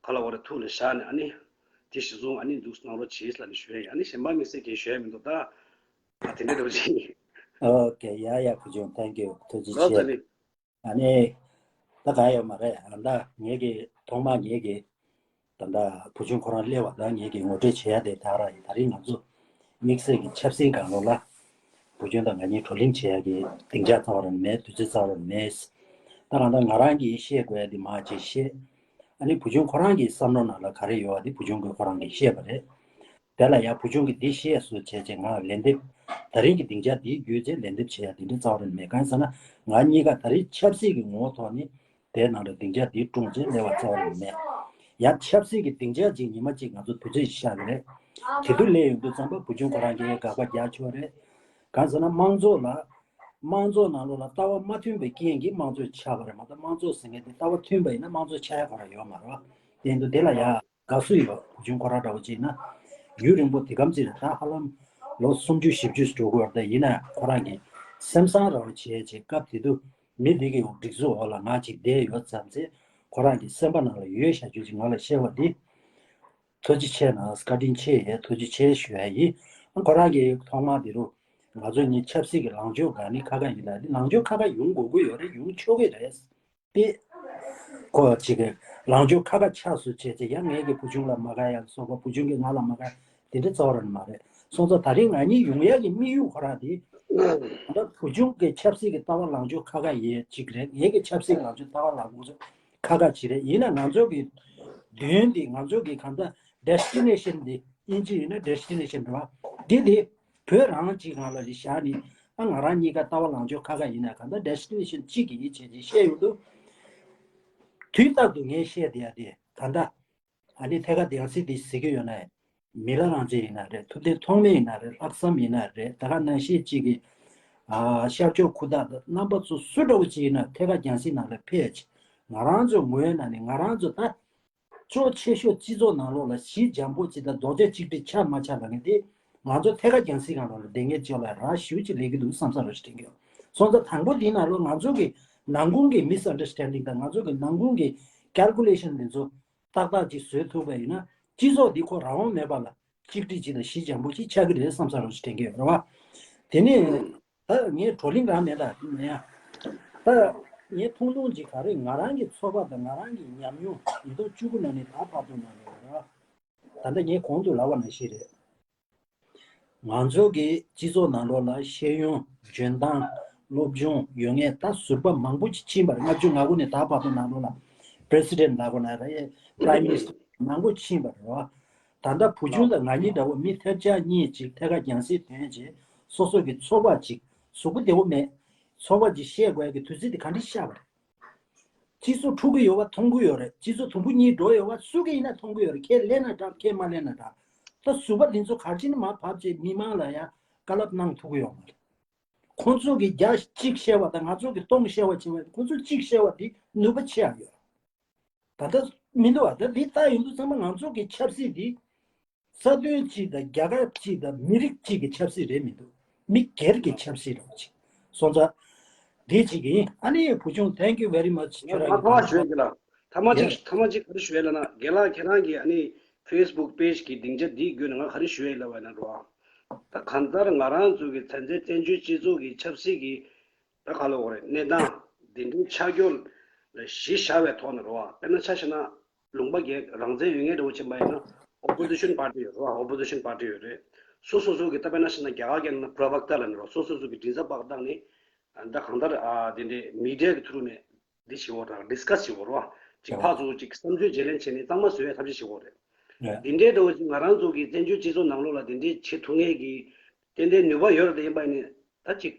ག་ལ་བ་རེ་ཐུགས་ལ་བཞག་ནས་ཨ་ནི། དེ་གཞི་བཟུང་ཨ་ནི་འདུག་གནང་རོགས་བྱེད་ལབ་ནས་ཞུ་ཡ་ཡིན། ཨ་ནི་གཞན་པ་དམིགས་བསལ་གྱི་ཞུ་ཡ་མི་འདུག་ད། ཨ་དེ་འདྲ་འདྲ་བོ་ཅིག་ཨོ་ཀེ་ཡ་ཡ་ཁུ་ཆུང་ཐེང་ཀིའུ་ཐུགས་རྗེ་ཆེ། ཨ་ནི། ད་གང་ཡོད་མ་རེད། ཨ་ད་ངེད་ཀྱི་ཐོག་མ་ངེད་ཀྱི་ད་ལྟ་བུ་ཆུང་ཁོ་རང་སླེབས་པ་དང་ངེད་ཀྱི་ངོ་སྤྲོད་བྱེད་ཡ་དེ་ད་ར་ཡིན། ད་རིང་ང་ཚོ་དམིགས་བསལ་གྱི་ཆབ་སྲིད་སྒང་ལོགས་ལ་བུ་ཆུང་དང་ང་གཉིས་བགྲོ་གླེང་བྱེད་ཡ་གི་སྡིངས་ཆ་རྩ་བ་རང་མེད། དུས་ཚོད་རྩ་བ་རང་མེད། ད་གང་ལྟར་ང་རང་གིས་བཤད་དགོས་ཡ་དེ་མར་ཅིག་བཤད། ཨ་ནི་བུ་ཆུང་ཁོ་རང་གི་བསམ་བློ་ནང་ལ་ག་རེ་ཡོད་པ་དེ་བུ་ཆུང་གིས་ཁོ་རང་གིས་བཤད་པ་རེད། དེ་ལ་ཡང་བུ་ཆུང་གིས་འདི་བཤད་སོང་བྱས་བྱས་ང་ལན་འདེབས། ད་རིང་གི་སྡིངས་ཆ་འདིའི་བརྒྱུད་བྱས་ལན་འདེབས་བྱེད་ཡ་དེ་འདྲ་རྩ་བ་རང་མེད། གང་ཡིན་ཟེར་ན་ང་གཉིས་ཀ་ད་རིང་ཆབ་སྲིད་ཀྱི་ངོ་བོ་ཐོག་ནས་དེའི་ནང་ལ་སྡིངས་ཆ་འདི་བསྐྲུན་བྱས་སླེབས་པ་རྩ་བ་རང་མེད། ཡང་ཆབ་སྲིད་ཀྱི་སྡིངས་ཆ་ཅིག་ཉི་མ་གཅིག་ང་ཚོ་དུས་ཚོད་ཅིག་བཞག་གི་རེད། དེ་དུས་སླེབས་ཡོང་དུས་ཙམ་པ་བུ་ཆུང་ཁོ་རང་གིས་དགག་པ་རྒྱག་ཆོག་རེད། གང་ཟེར་ན་དམངས་གཙོ་ལ་དམངས་གཙོ་ནང་ལོགས་ལ་ལྟ་བ་མ་མཐུན་པའི་རྐྱེན་གྱིས་དམངས་གཙོ་ཆགས་པ་རེད་མ་གཏོགས་དམངས་གཙོ་ཟེར་མཁན་དེ་ལྟ་བ་མཐུན་པ་ཡིན་ན་དམངས་གཙོ་ཆགས་ཡ་ག་རེ་ཡོད་མ་རེད་བ། དེ་ཡིན་དུས་དེ་ལ་ཡ་དགའ་བསུ་ཡོད། བུ་ཆུང་ཁོ་རང་འདྲ་བོ་ཅིག་ཡིན་ན་ཡུན་རིང་པོ་དེ་གམ་ཅིག་རེད། ད་ཧ་ལམ་ལོ་སུམ་ཅུ་བཞི་བཅུ་འགྲོ་གི་ཡོད་རེད། ད་ཡིན་ན་ཁོ་རང་གིས་སེམས་བཟང་རང་བྱས་བྱས་སྐབས་དེ་དུས་མི་འདི་གི་འོག་སྒྲིག་འཛུགས་འོག་ལ་ང་ཅིག་བསྡད་ཡོད་ཙམ་ཚེ་ཁོ་རང་གི་སེམས་པ་ནང་ལ་ཡོད་བཞག་རྒྱུ་ཅིག་ང་ལ་བཤད་པ་འདི་ཐུགས་རྗེ་ཆེ་གནང་། བཀའ་དྲིན་ཆེ་ཡས། ཐུགས་རྗེ་ཆེ་ཞུ་ཡ་ཡིན། ཁོ་རང་གིས་ཐོག་མ་དེ་རུ་ང་ཚོ་གཉིས་ཆབ་སྲིད་ཀྱི་ལངས་ཕྱོགས་འགའ་ནི་ཁ་ཁ་ཡིན་ལ། འདི་ལངས་ཕྱོགས་ཁ་ཁ་ཡོང་དགོས་ཀྱི་ཡོད་རེད། ཡོང་ཆོག་གི་རེད། དེ་ཁོ་གཅིག་གི་ལངས་ཕྱོགས་ཁ་ཁ་ཆགས་སུ་བྱས་ཚེ་ཡང་ངེད་ཀྱི་བུ་ཆུང་ལ་མ་དགའ་ཡ་སོགས་པ་བུ་ཆུང་གིས་ང་ལ་མ་དགའ་དེ་འདྲ་རྩ་བ་རང་མ་རེད། སོང་ཙང་ད་རིང་ང་གཉིས་ཡོང་ཡ་གི་དམིགས་ཡུལ་ཁོ་རང་དེ་ད་བུ་ཆུང་གི་ཆབ་སྲིད་ཀྱི་ལྟ་བ་ལངས་ཕྱོགས་ཁ་ཁ་ཡས་གཅིག་རེད། ངེད་ཀྱི་ཆབ་སྲིད་ལངས་ཕྱོགས་ལྟ་བ་ལངས་ཕྱོགས་ཁ་ཁ་ཅིག་རེད། ཡིན་ན་ང་ཚོ་གི་མདུན་དེ་ང་ཚོ་གི་གང་ལྟར་destination དེ་དབྱིན་ཇི་ཡིན་ན་destination རེད་བ། དེ་དེ་བོད་རང་གཅིག་སྒང་ལ་རེ་བཞག་ནས་ཨ་ང་རང་གཉིས་ཀ་ལྟ་བ་ལངས་ཕྱོགས་ཁ་ཁ་ཡིན་ན་གང་ལྟར་destination གཅིག་གི་ཡིད་ཆེས་ཀྱིས་བཤད་ཡོང་དུས། དུས་རྟག་ཏུ་ངས་བཤད་བསྡད་ཡ་དེ་ད་ལྟ་ཨ་ནི་ཐད་ཀར་རྒྱང་སྲིང་དེ་གཟིགས་ཀྱི་ཡོད་ན་མི་ལ་རང་བཙན་ཡིན་ན་རེད། ཐུབ་བསྟན་ཐོགས་མེད་ཡིན་ན་རེད། ལྷག་བསམ་ཡིན་ན་རེད། ད་ག་ནང་བཞིན་གཅིག་གི་ཨ་ཤར་ཕྱོགས་ཁུ་ཐག་དང་རྣམ་པ་ཚོ་སུ་འདྲ་བོ་ཅིག་ཡིན་ན་ཐད་ཀར་རྒྱང་སྲིང་ནང་ལ་ཕེབས་ཅིག་ང་རང་ཚོ་ངོས་ནས་ནི་ང་རང་ཚོ་ད། ཅོག་ཆེ་ཤོས་སྤྱི་ཚོགས་ནང་ལོགས་ལ་གཞི་འཇམ་པོ་ཅིག་དང་རྡོག་རྩ་གཅིག་སྒྲིལ་ཆགས་མ་ཆགས་ལབ་མཁན་དེ་ང་ཚོ་ཐད་ཀར་རྒྱང་སྲིང་སྒང་ལོགས་ལ་བསྡད་མཁན་ཅིག་ལ་རག་ཞུ་ཅིག་ལས་ཀྱི་འདུག་བསམ་ས་རོ་ཞིག་དྲན་གྱི་ཡོད། སོང་ཙང་དང་པོ་འདི་ནང་ལོགས་ང་ཚོ་གི་ནང་ཁུལ་གྱི་misunderstanding དང་ང་ཚོ་གི་ནང་ཁུལ་གྱི་calculation དེ་ཚོ་ཏག་ཏག་ཅིག་བཟོས་ཐུབ་པ་ཡིན་ན་སྤྱི་ཚོགས་འདི་ཁོ་རང་དབང་མེད་པ་ལ་གཅིག་སྒྲིལ་ཅིག་དང་གཞི་འཇམ་པོ་ཅིག་ཆགས་ཀྱི་རེད་བསམ་ས་རོ་ཞིག་དྲན་གྱི་ཡོད་རེད་བ། དེ་ནས། ད་ངས་བགྲོ་གླེང་རང་མེད་ལ་མེད་ཡ། ད་ངས་མཐོང་ཐུང་ཅིག་ག་རེ་ང་རང་གི་ཚོར་བ་དང་ང་རང་གི་ཉམས་མྱོང་ཉིས་སྟོང་བཅུ་དགུ་ནང་ནས་ད་བར་དུ་ནང་ལོགས་ལ། ད་ལྟ་ངས་གོང་དུ་ལབ་པ་ནང་བཞིན་རེད། ང་ཚོ་གི་སྤྱི་ཚོགས་ནང་ལོགས་ལ་ཤེས་ཡོན་འཇོན་ཐང་སློབ་སྦྱོང་ཡོད་མཁན་ད་ཟུར་པ་མང་པོ་ཅིག་ཕྱིན་པ་རེད། ལྔ་བཅུ་ང་དགུ་ནས་ད་བར་དུ་ནང་ལོགས་ལ་president ལབ་དགོས་ན་རེད། prime minister མང་པོ་ཕྱིན་པ་རེད་བ། ད་ལྟ་བུ་ཆུང་དང་ང་གཉིས་འདྲ་བོ་མི་ཐེབས་ཆག་གཉིས་ཅིག་ཐད་ཀར་རྒྱང་སྲིང་དོན་བྱས་སོ་སོ་གི་ཚོར་བ་ཅིག་གཟུགས་པོ་བདེ་བོ་མེད། ཚོར་བ་ཅིག་བཤད་དགོས་ཀྱི་དུས་ཚོད་དེ་ག་འདྲ་ཤར་བ་རེད། སྤྱི་ཚོགས་འཁྲུག་གི་ཡོད་པ་མཐོང་གི་ཡོད་རེད། སྤྱི་ཚོགས་དུམ་བུ་གཉིས་འགྲོ་ཡོད་པ་སུ་གིས་ཡིན་ན་མཐོང་གི་ཡོད་རེད། ཁས་ལེན་ན་འདྲ་ཁས་མ་ལེན་ན་འདྲ། ད་གཟུགས་པོ་འདི་ཚོ་ག་རེ་བྱས་ནས་མར་བབས་བྱས་མི་མང་ལ་ཡང་བཀའ་སློབ་གནང་ཐུབ་ཀྱི་ཡོད་མ་རེད། ཁོང་ཚོ་གིས་བརྒྱ་གཅིག་བཤད་པ་དང་ང་ཚོ་གིས་སྟོང་བཤད་པ་བྱས་པ་ཁོང་ཚོ་གཅིག་བཤད་པ་འདི་ནུས་པ་ཆེ་ཡ་ཡོད། ད་ལྟ་མི་འདུག་བ། ད་འདི་ལྟ་ཡོང་དུས་ཚང་མ་ང་ཚོ་གི་ཆབ་སྲིད་འདི་རྩ་དོན་གཅིག་དང་རྒྱལ་ཁབ་གཅིག་དང་མི་རིགས་གཅིག་གི་ཆབ་སྲིད་རེད་མི་འདུག་མི་སྒེར་གྱི་ཆབ་སྲིད་རེད་ཅིག་སོང་ཙང་འདི་གཅིག་ཡིན། ཨ་ནི་བུ་ཆུང་thank you very much ཁྱོད་རང་གི་ཐ་མ་ཞུ་ཡ་གི་ལ། ཐ་མ་གཅིག་ཐ་མ་གཅིག་ག་རེ་ཞུ་ཡ་ལ་ན་རྒན་ལགས་ཁྱེད་རང་གི་ཨ་ནི་Facebook page གི་སྡིངས་ཆ་འདིའི་བརྒྱུད་ནས་ང་ག་རེ་ཞུ་ཡ་ལ་བ་ན་རོ། ད་གང་ལྟར་ང་རང་ཚོ་གི་ཚན་རྩལ་བཙན་བྱོལ་སྤྱི་ཚོགས་ཀྱི་ཆབ་སྲིད་ཀྱི་ད་ག་ལ་འོ་རེད་གནས་སྟངས་འདི་འདྲའི་ཆ་རྐྱེན་ལ་གཞི་བཞག་པའི་ཐོག་ནས་རོ། དཔེར་ན་ཆ་བཞག་ན་ལུང་པ་རྒྱལ་རང་བཙན་ཡོད་མཁན་འདྲ་བོ་ཕྱིན་པ་ཡིན་ན་opposition party ཡོད་རོ། opposition party ཡོད་རེད། སོ་སོ་སོ་གི་ད་དཔེར་ན་ཆ་བཞག་ན་རྒྱ་གར་རྒྱལ་ན་པྲོ་བག་ཏཱ་ལ་ནི་རོ། སོ་སོ་སོ་གི་མགྲིན་ཚབ་པ་བཏང་ནས་ད་གང་ལྟར་ཨ་དེ་འདྲའི་མི་ཌི་ཡ་གི་ཐུ་རུ་ནས་འདི་བྱེད་འོ་རང་ཌིས་ཀ་སི་བྱེད་འོ་རོ། ཅིག་ཕར་ཚུར་ཅིག་བསམ་ཚུལ་བརྗེ་ལེན་བྱས་ནས་གཙང་མ་བཟོ་ཡའི་ཐབས་ཤེས་བྱེད་འོ་རེད། འདི་འདྲའི་འདྲ་བོ་ཅིག་ང་རང་ཚོ་གི་བཙན་བྱོལ་སྤྱི་ཚོགས་ནང་ལོགས་ལ་འདི་འདྲའི་བྱེད་ཐུབ་མཁན་གི་ཏན་ཏན་ནུས་པ་ཡོད་རེད་དེ་ཡིན་པ་ཡིན་ནི་ད་ཅིག་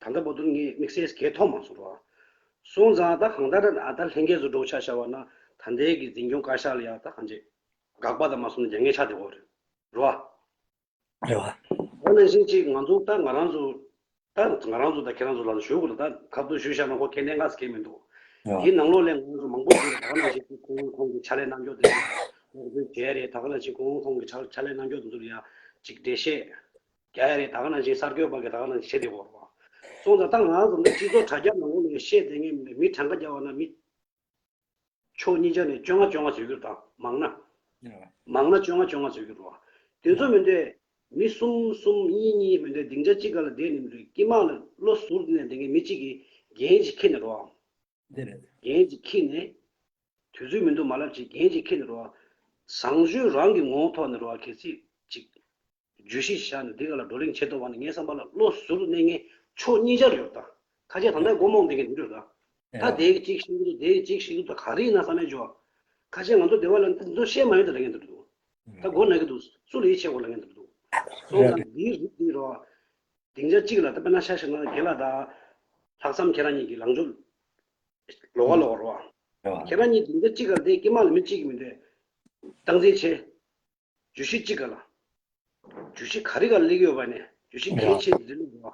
ད་ལྟ་བར་དུ་ངས་དམིགས་བསལ་གལ་མཐོང་མ་སོང་རོ། སོང་ཙང་ད་གང་ལྟར་ཨ་ད་ལྷན་རྒྱས་ཚོ་འགྲོ་ཆ་བཞག་པ་ན་ད་ལྟའི་གི་འཛིན་སྐྱོང་བཀའ་ཤག་ལ་ཡང་ད་གང་ཅི་དགག་པ་དང་མ་སོང་ན་རྒྱ་ངན་ཆགས་བསྡད་ཡོད་རེད་རོ། རེད་བ། ད་ནང་བཞིན་ཅིག་ང་ཚོ་ད་ང་རང་ཚོ་ད་ང་རང་ཚོ་ད་ཁྱེད་རང་ཚོ་ལ་ཞུ་དགོས་ལ་ད་ཁ་ཐུག་ཞུ་བཞག་ན་ཁོ་ཁས་ལེན་ག་ས་ཁས་མི་འདུག་དེའི་ནང་ལོགས་ལས་ང་ཚོ་མང་པོ་ཞིག་ད་ག་ནང་བཞིན་ཁོང་ཁོང་གི་ཕྱག་ལས་གནང་རྒྱུ་དེ་ལག་འཛིན་བྱས་རེད། ད་ག་ནང་བཞིན་ཁོང་ཁོང་གི་ཕྱག་ཕྱག་ལས་གནང་རྒྱུ་དེ་ཚོ་ལ་ཡང་ཅིག་འགྲེལ་བཤད་རྒྱག་ཡ་རེད། ད་ག་ནང་བཞིན་གསར་འགོད་པ་གི་ད་ག་ནང་བཞིན་བྱེད་བསྡད་ཡོད་རེད་བ། སོང་ཙང་ད་ང་ཚོ་འདི་སྤྱི་ཚོགས་དྲ་རྒྱ་ནང་ལོགས་ནས་བཤད་བསྡད་མཁན་མི་གྲངས་ཀ་རྒྱག་པ་ན་མི་ཕྱོགས་གཉིས་ཆ་ནས་བཅོ་ལྔ་བཅོ་ལྔ་བཟོས་ཀྱི་རེད། ད་མང་ན་མང་ན་བཅོ་ལྔ་བཅོ་ལྔ་བཟོས་ཀྱི་རེད་བ། དེ་ཚོ་མི་འདོད་མི་གསུམ་གསུམ་གཉིས་གཉིས་མི་འདོད་སྡིངས་ཆ་གཅིག་སྒང་ལ་བསྡད་ནས་མི་འདོད་དཀྱིལ་མ་ལ་བློ་ཟུར་ནས་བསྡད་མཁན་མི་གཅིག་གིས་འགན་ཅིག་འཁྱེར་ནས་རེད་བ། དེ་རེད། འགན་ཅིག་འཁྱེར་ནས། དུས་ཚོད་མི་འདུག་མ་ལབ་ཅིག་འགན་ཅིག་འཁྱེར་ནས་རོ། བཟང་སྤྱོད་རང་གི་ངོ་བོ་ཐོག་ནས་རོ་གལ་སྲིད་ཅིག་བརྗོད་གཞི་བཞག་ནས་འདི་ག་ལ་བགྲོ་གླེང་བྱེད་ཐུབ་པ་ནི་ངའི་བསམ་པ་ལ་བློ་གཟུར་གནས་མཁན་ཕྱོགས་གཉིས་ཆར་ཡོད་ད། ཁ་ཤས་ད་ལྟ་སྒོ་རྨོངས་བསྡད་མཁན་འདུག་ད། ད་དེ་གཅིག་ཤེས་ཀྱི་འདུག་དེ་གཅིག་ཤེས་ཀྱི་འདུག་ད་ག་རེ་ཡིན་ན་བསམ་ཡས་བྱོས། ཁ་ཤས་ང་ཚོ་སྡེ་བ་ལ་འདི་ཚོ་བཤད་མ་ཡོང་ད་ལབ་མཁན་འདུག་ད་སྒོ་ན་གི་འདུག་སུ་ལ་ཡིད་ཆེས་དགོས་ལབ་མཁན་འདུག་སོང་ཙང་འདིའི་རིགས་འདི་རོ། སྡིངས་ཆ་གཅིག་ལ་ད་དཔེར་ན་ཆ་བཞག་ན་དགེ་ལགས་དང་། ལྷག་བསམ་ཁྱེད་རང་གཉིས་ཀྱི་ལངས་ཕྱོགས་ལོགས་ཀ་ལོགས་རོ། རེད་བ། ཁྱེད་རང་གཉིས་སྡིངས་ཆ་གཅིག་ག་ལ་དེ་དཀྱིལ་མ་ལ་མི་གཅིག་གི་མི་འདུག་སྟངས་འཛིན་བྱེད། བརྗོད་གཞི་གཅིག་ག་ལ། བརྗོད་གཞི་ག་རེ་ག་ལ་སླེབས་ཡོད་པ་ནས་བརྗོད་གཞི་གལ་ཆེ་འདི་ལ་འདུག་བ།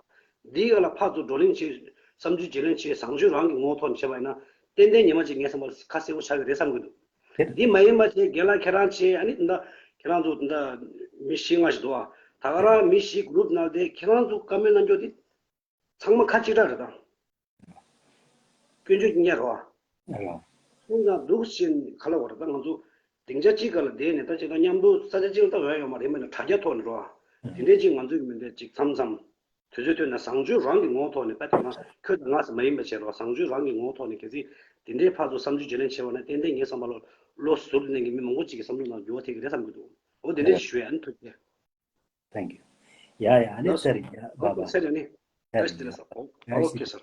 འདིའི་ག་ལ་ཕར་ཚུར་བགྲོ་གླེང་བྱེད། བསམ་ཚུལ་བརྗེ་ལེན་བྱེད། བཟང་སྤྱོད་རང་གི་ངོ་བོ་ཐོག་ནས་བྱས་པ་ཡིན་ན་ཏན་ཏན་ཉི་མ་གཅིག་ངའི་བསམ་པར་ཁ་གསལ་པོ་ཆགས་ཀྱི་རེད་བསམ་གྱི་འདུག་དེ་མ་ཡིན་པ་བྱས་རྒན་ལགས་ཁྱེད་རང་བྱས་ཨ་ནི་ད་ཁྱེད་རང་ཚོ་ད་མི་བཞི་ལྔ་ཞིག་འདུག་བ། ད་ག་རང་མི་བཞི་གུ་རུབ་ནང་དེ་ཁྱེད་རང་ཚོ་བཀའ་མོལ་གནང་རྒྱུ་དེ། ཚང་མ་ཁ་གཅིག་གྲགས་རེད་ད། སྐྱོན་བརྗོད་ཀྱི་ཉེར་བ། ཨ་ལ། སོང་ཙང་འདུག་ཟིན་ག་ལ་བར་ད་ང་ཚོ་སྡིངས་ཆ་གཅིག་ག་ལ་བསྡད་ནས་ད་ཅི་ད་མཉམ་དུ་ས་ཆ་གཅིག་ལ་ད་འོས་ཡོད་མ་རེད་མིན་ན་དྲ་རྒྱ་ཐོག་ནས་རོ། དེ་འདྲས་ཅིག་ང་ཚོའི་མི་འདྲ་ཅིག་མཚམས་མཚམས། དུས་ཚོད་ཐོན་ན་བཟང་སྤྱོད་རང་གི་ངོ་བོ་ཐོག་ནས་ད་དེ་ན་ཁྱོད་དང་ང་ཟེར་མ་ཡིན་པ་བྱས་རོ་བཟང་སྤྱོད་རང་གི་ངོ་བོ་ཐོག་ནས་གལ་སྲིད་དེ་འདྲའི་ཕར་ཚུར་བསམ་ཚུལ་བརྗེ་ལེན་བྱས་པ་ན་ཏན་ཏན་ངའི་བསམ་པ་ལ་བློ་ཟུར་ནས་ཀྱི་མི་མང་པོ་ཅིག་གི་བསམ་བློ་ནང་འགྱུར་བ་ཐེབས་ཀྱི་རེད་བསམ་གྱི་འདུག་འོ་དེ་འདྲས་ཞུ་ཡ་ཨ་ནི་ཐུགས་རྗེ་ཆེ། Thank you. ཡ་ཡ་ཨ་ནི་ལགས་སོ། ཚེ་རིང་ཡ་བ་བ། ཚེ་རིང་ནི། ཚེ་ལགས་རིང་ཡ། ལགས་སོ། ཨོ་ཁེ་སར།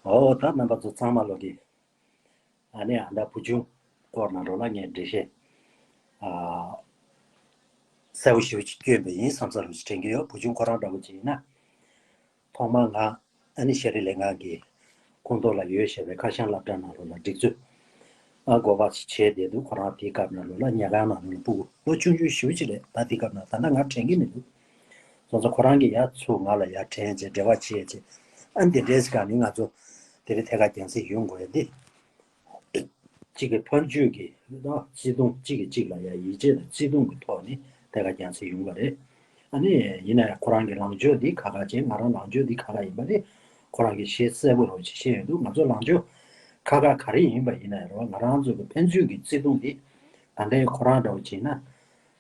ཨོ་ད་རྣམ་པ་ཚོ་ཚང་མ་ལོ་གི། ཨ་ནི་ཨ་ད་བུ་ཆུང་སྐོར་ནང་ལོགས་ལ་ངས་འགྲེལ་བཤད། ཨ། གསལ་པོ་ཞེ་པོ་ཅིག་སྐྱོན་པ་ཡིན་བསམ་ས་རུ་ཅིག་དྲན་གྱི་ཡོད། བུ་ཆུང་ཁོ་རང་འདྲ་བོ་ཅིག་ཡིན་ན། ཐོག་མར་ང་ཨ་ནི་ཤེས་རིག་ལས་འགན་གྱི་ཁོངས་གཏོགས་ལ་ཡོད་བཞག་པའི་ཁ་བྱང་སློབ་གྲྭ་ནང་ལོགས་ལ་སྒྲིག་འཛུགས་ཨ་འགོ་པ་ཞིག་བྱས་བསྡད་འདུག་ཁོ་རང་དེའི་སྐབས་ནང་ལོགས་ལ་ཉལ་ཁང་ནང་ལོགས་ལ་སྤུ་གུ་ལོ་ཆུང་ཆུང་ཞེ་པོ་ཅིག་རེད། ད་དེའི་སྐབས་ནང་ད་ལྟ་ང་དྲན་གྱི་མི་འདུག་སོང་ཙང་ཁོ་རང་གིས་ཡར་ཚུར་ང་ལ་ཡར་དྲན་བྱས་འབྲེལ་བ་བྱས་བྱས་ཨ་འདི་འདྲའི་སྒང་ནས་ང་ཚོ་དེ་རིང་ཐད་ཀར་རྒྱང་སྲིང་ཡོང་དགོས་ཡ་འདི། གཅིག་གི་ཕན་ཚུན་གྱི་བརྩེ་དུང་གཅིག་གིས་གཅིག་ལ་ཡ་ཡིད་ཆེས་དང་བརྩེ་དུང་གི་ཐོག་ནས་ཐད་ཀར་རྒྱང་སྲིང་ཡོང་བ་རེད། ཨ་ནི་ཡིན་ན་ཡང་ཁོ་རང་གི་ལངས་ཕྱོགས་འདི་ཁག་ཁག་བྱས་ང་རང་ལངས་ཕྱོགས་འདི་ཁག་ཁག་ཡིན་པ་དེ་ཁོ་རང་གིས་ཤེས་གསལ་པོ་རང་ཅིག་ཤེས་ཡོང་འདུག་ང་ཚོ་ལངས་ཕྱོགས་ཁག་ཁག་ག་རེ་ཡིན་པ་ཡིན་ན་ཡང་རོ་ང་རང་ཚོ་གི་ཕན་ཚུན་གྱི་བརྩེ་དུང་འདི་ད་ལྟའི་ཁོ་རང་འདྲ་བོ་བྱས་ན་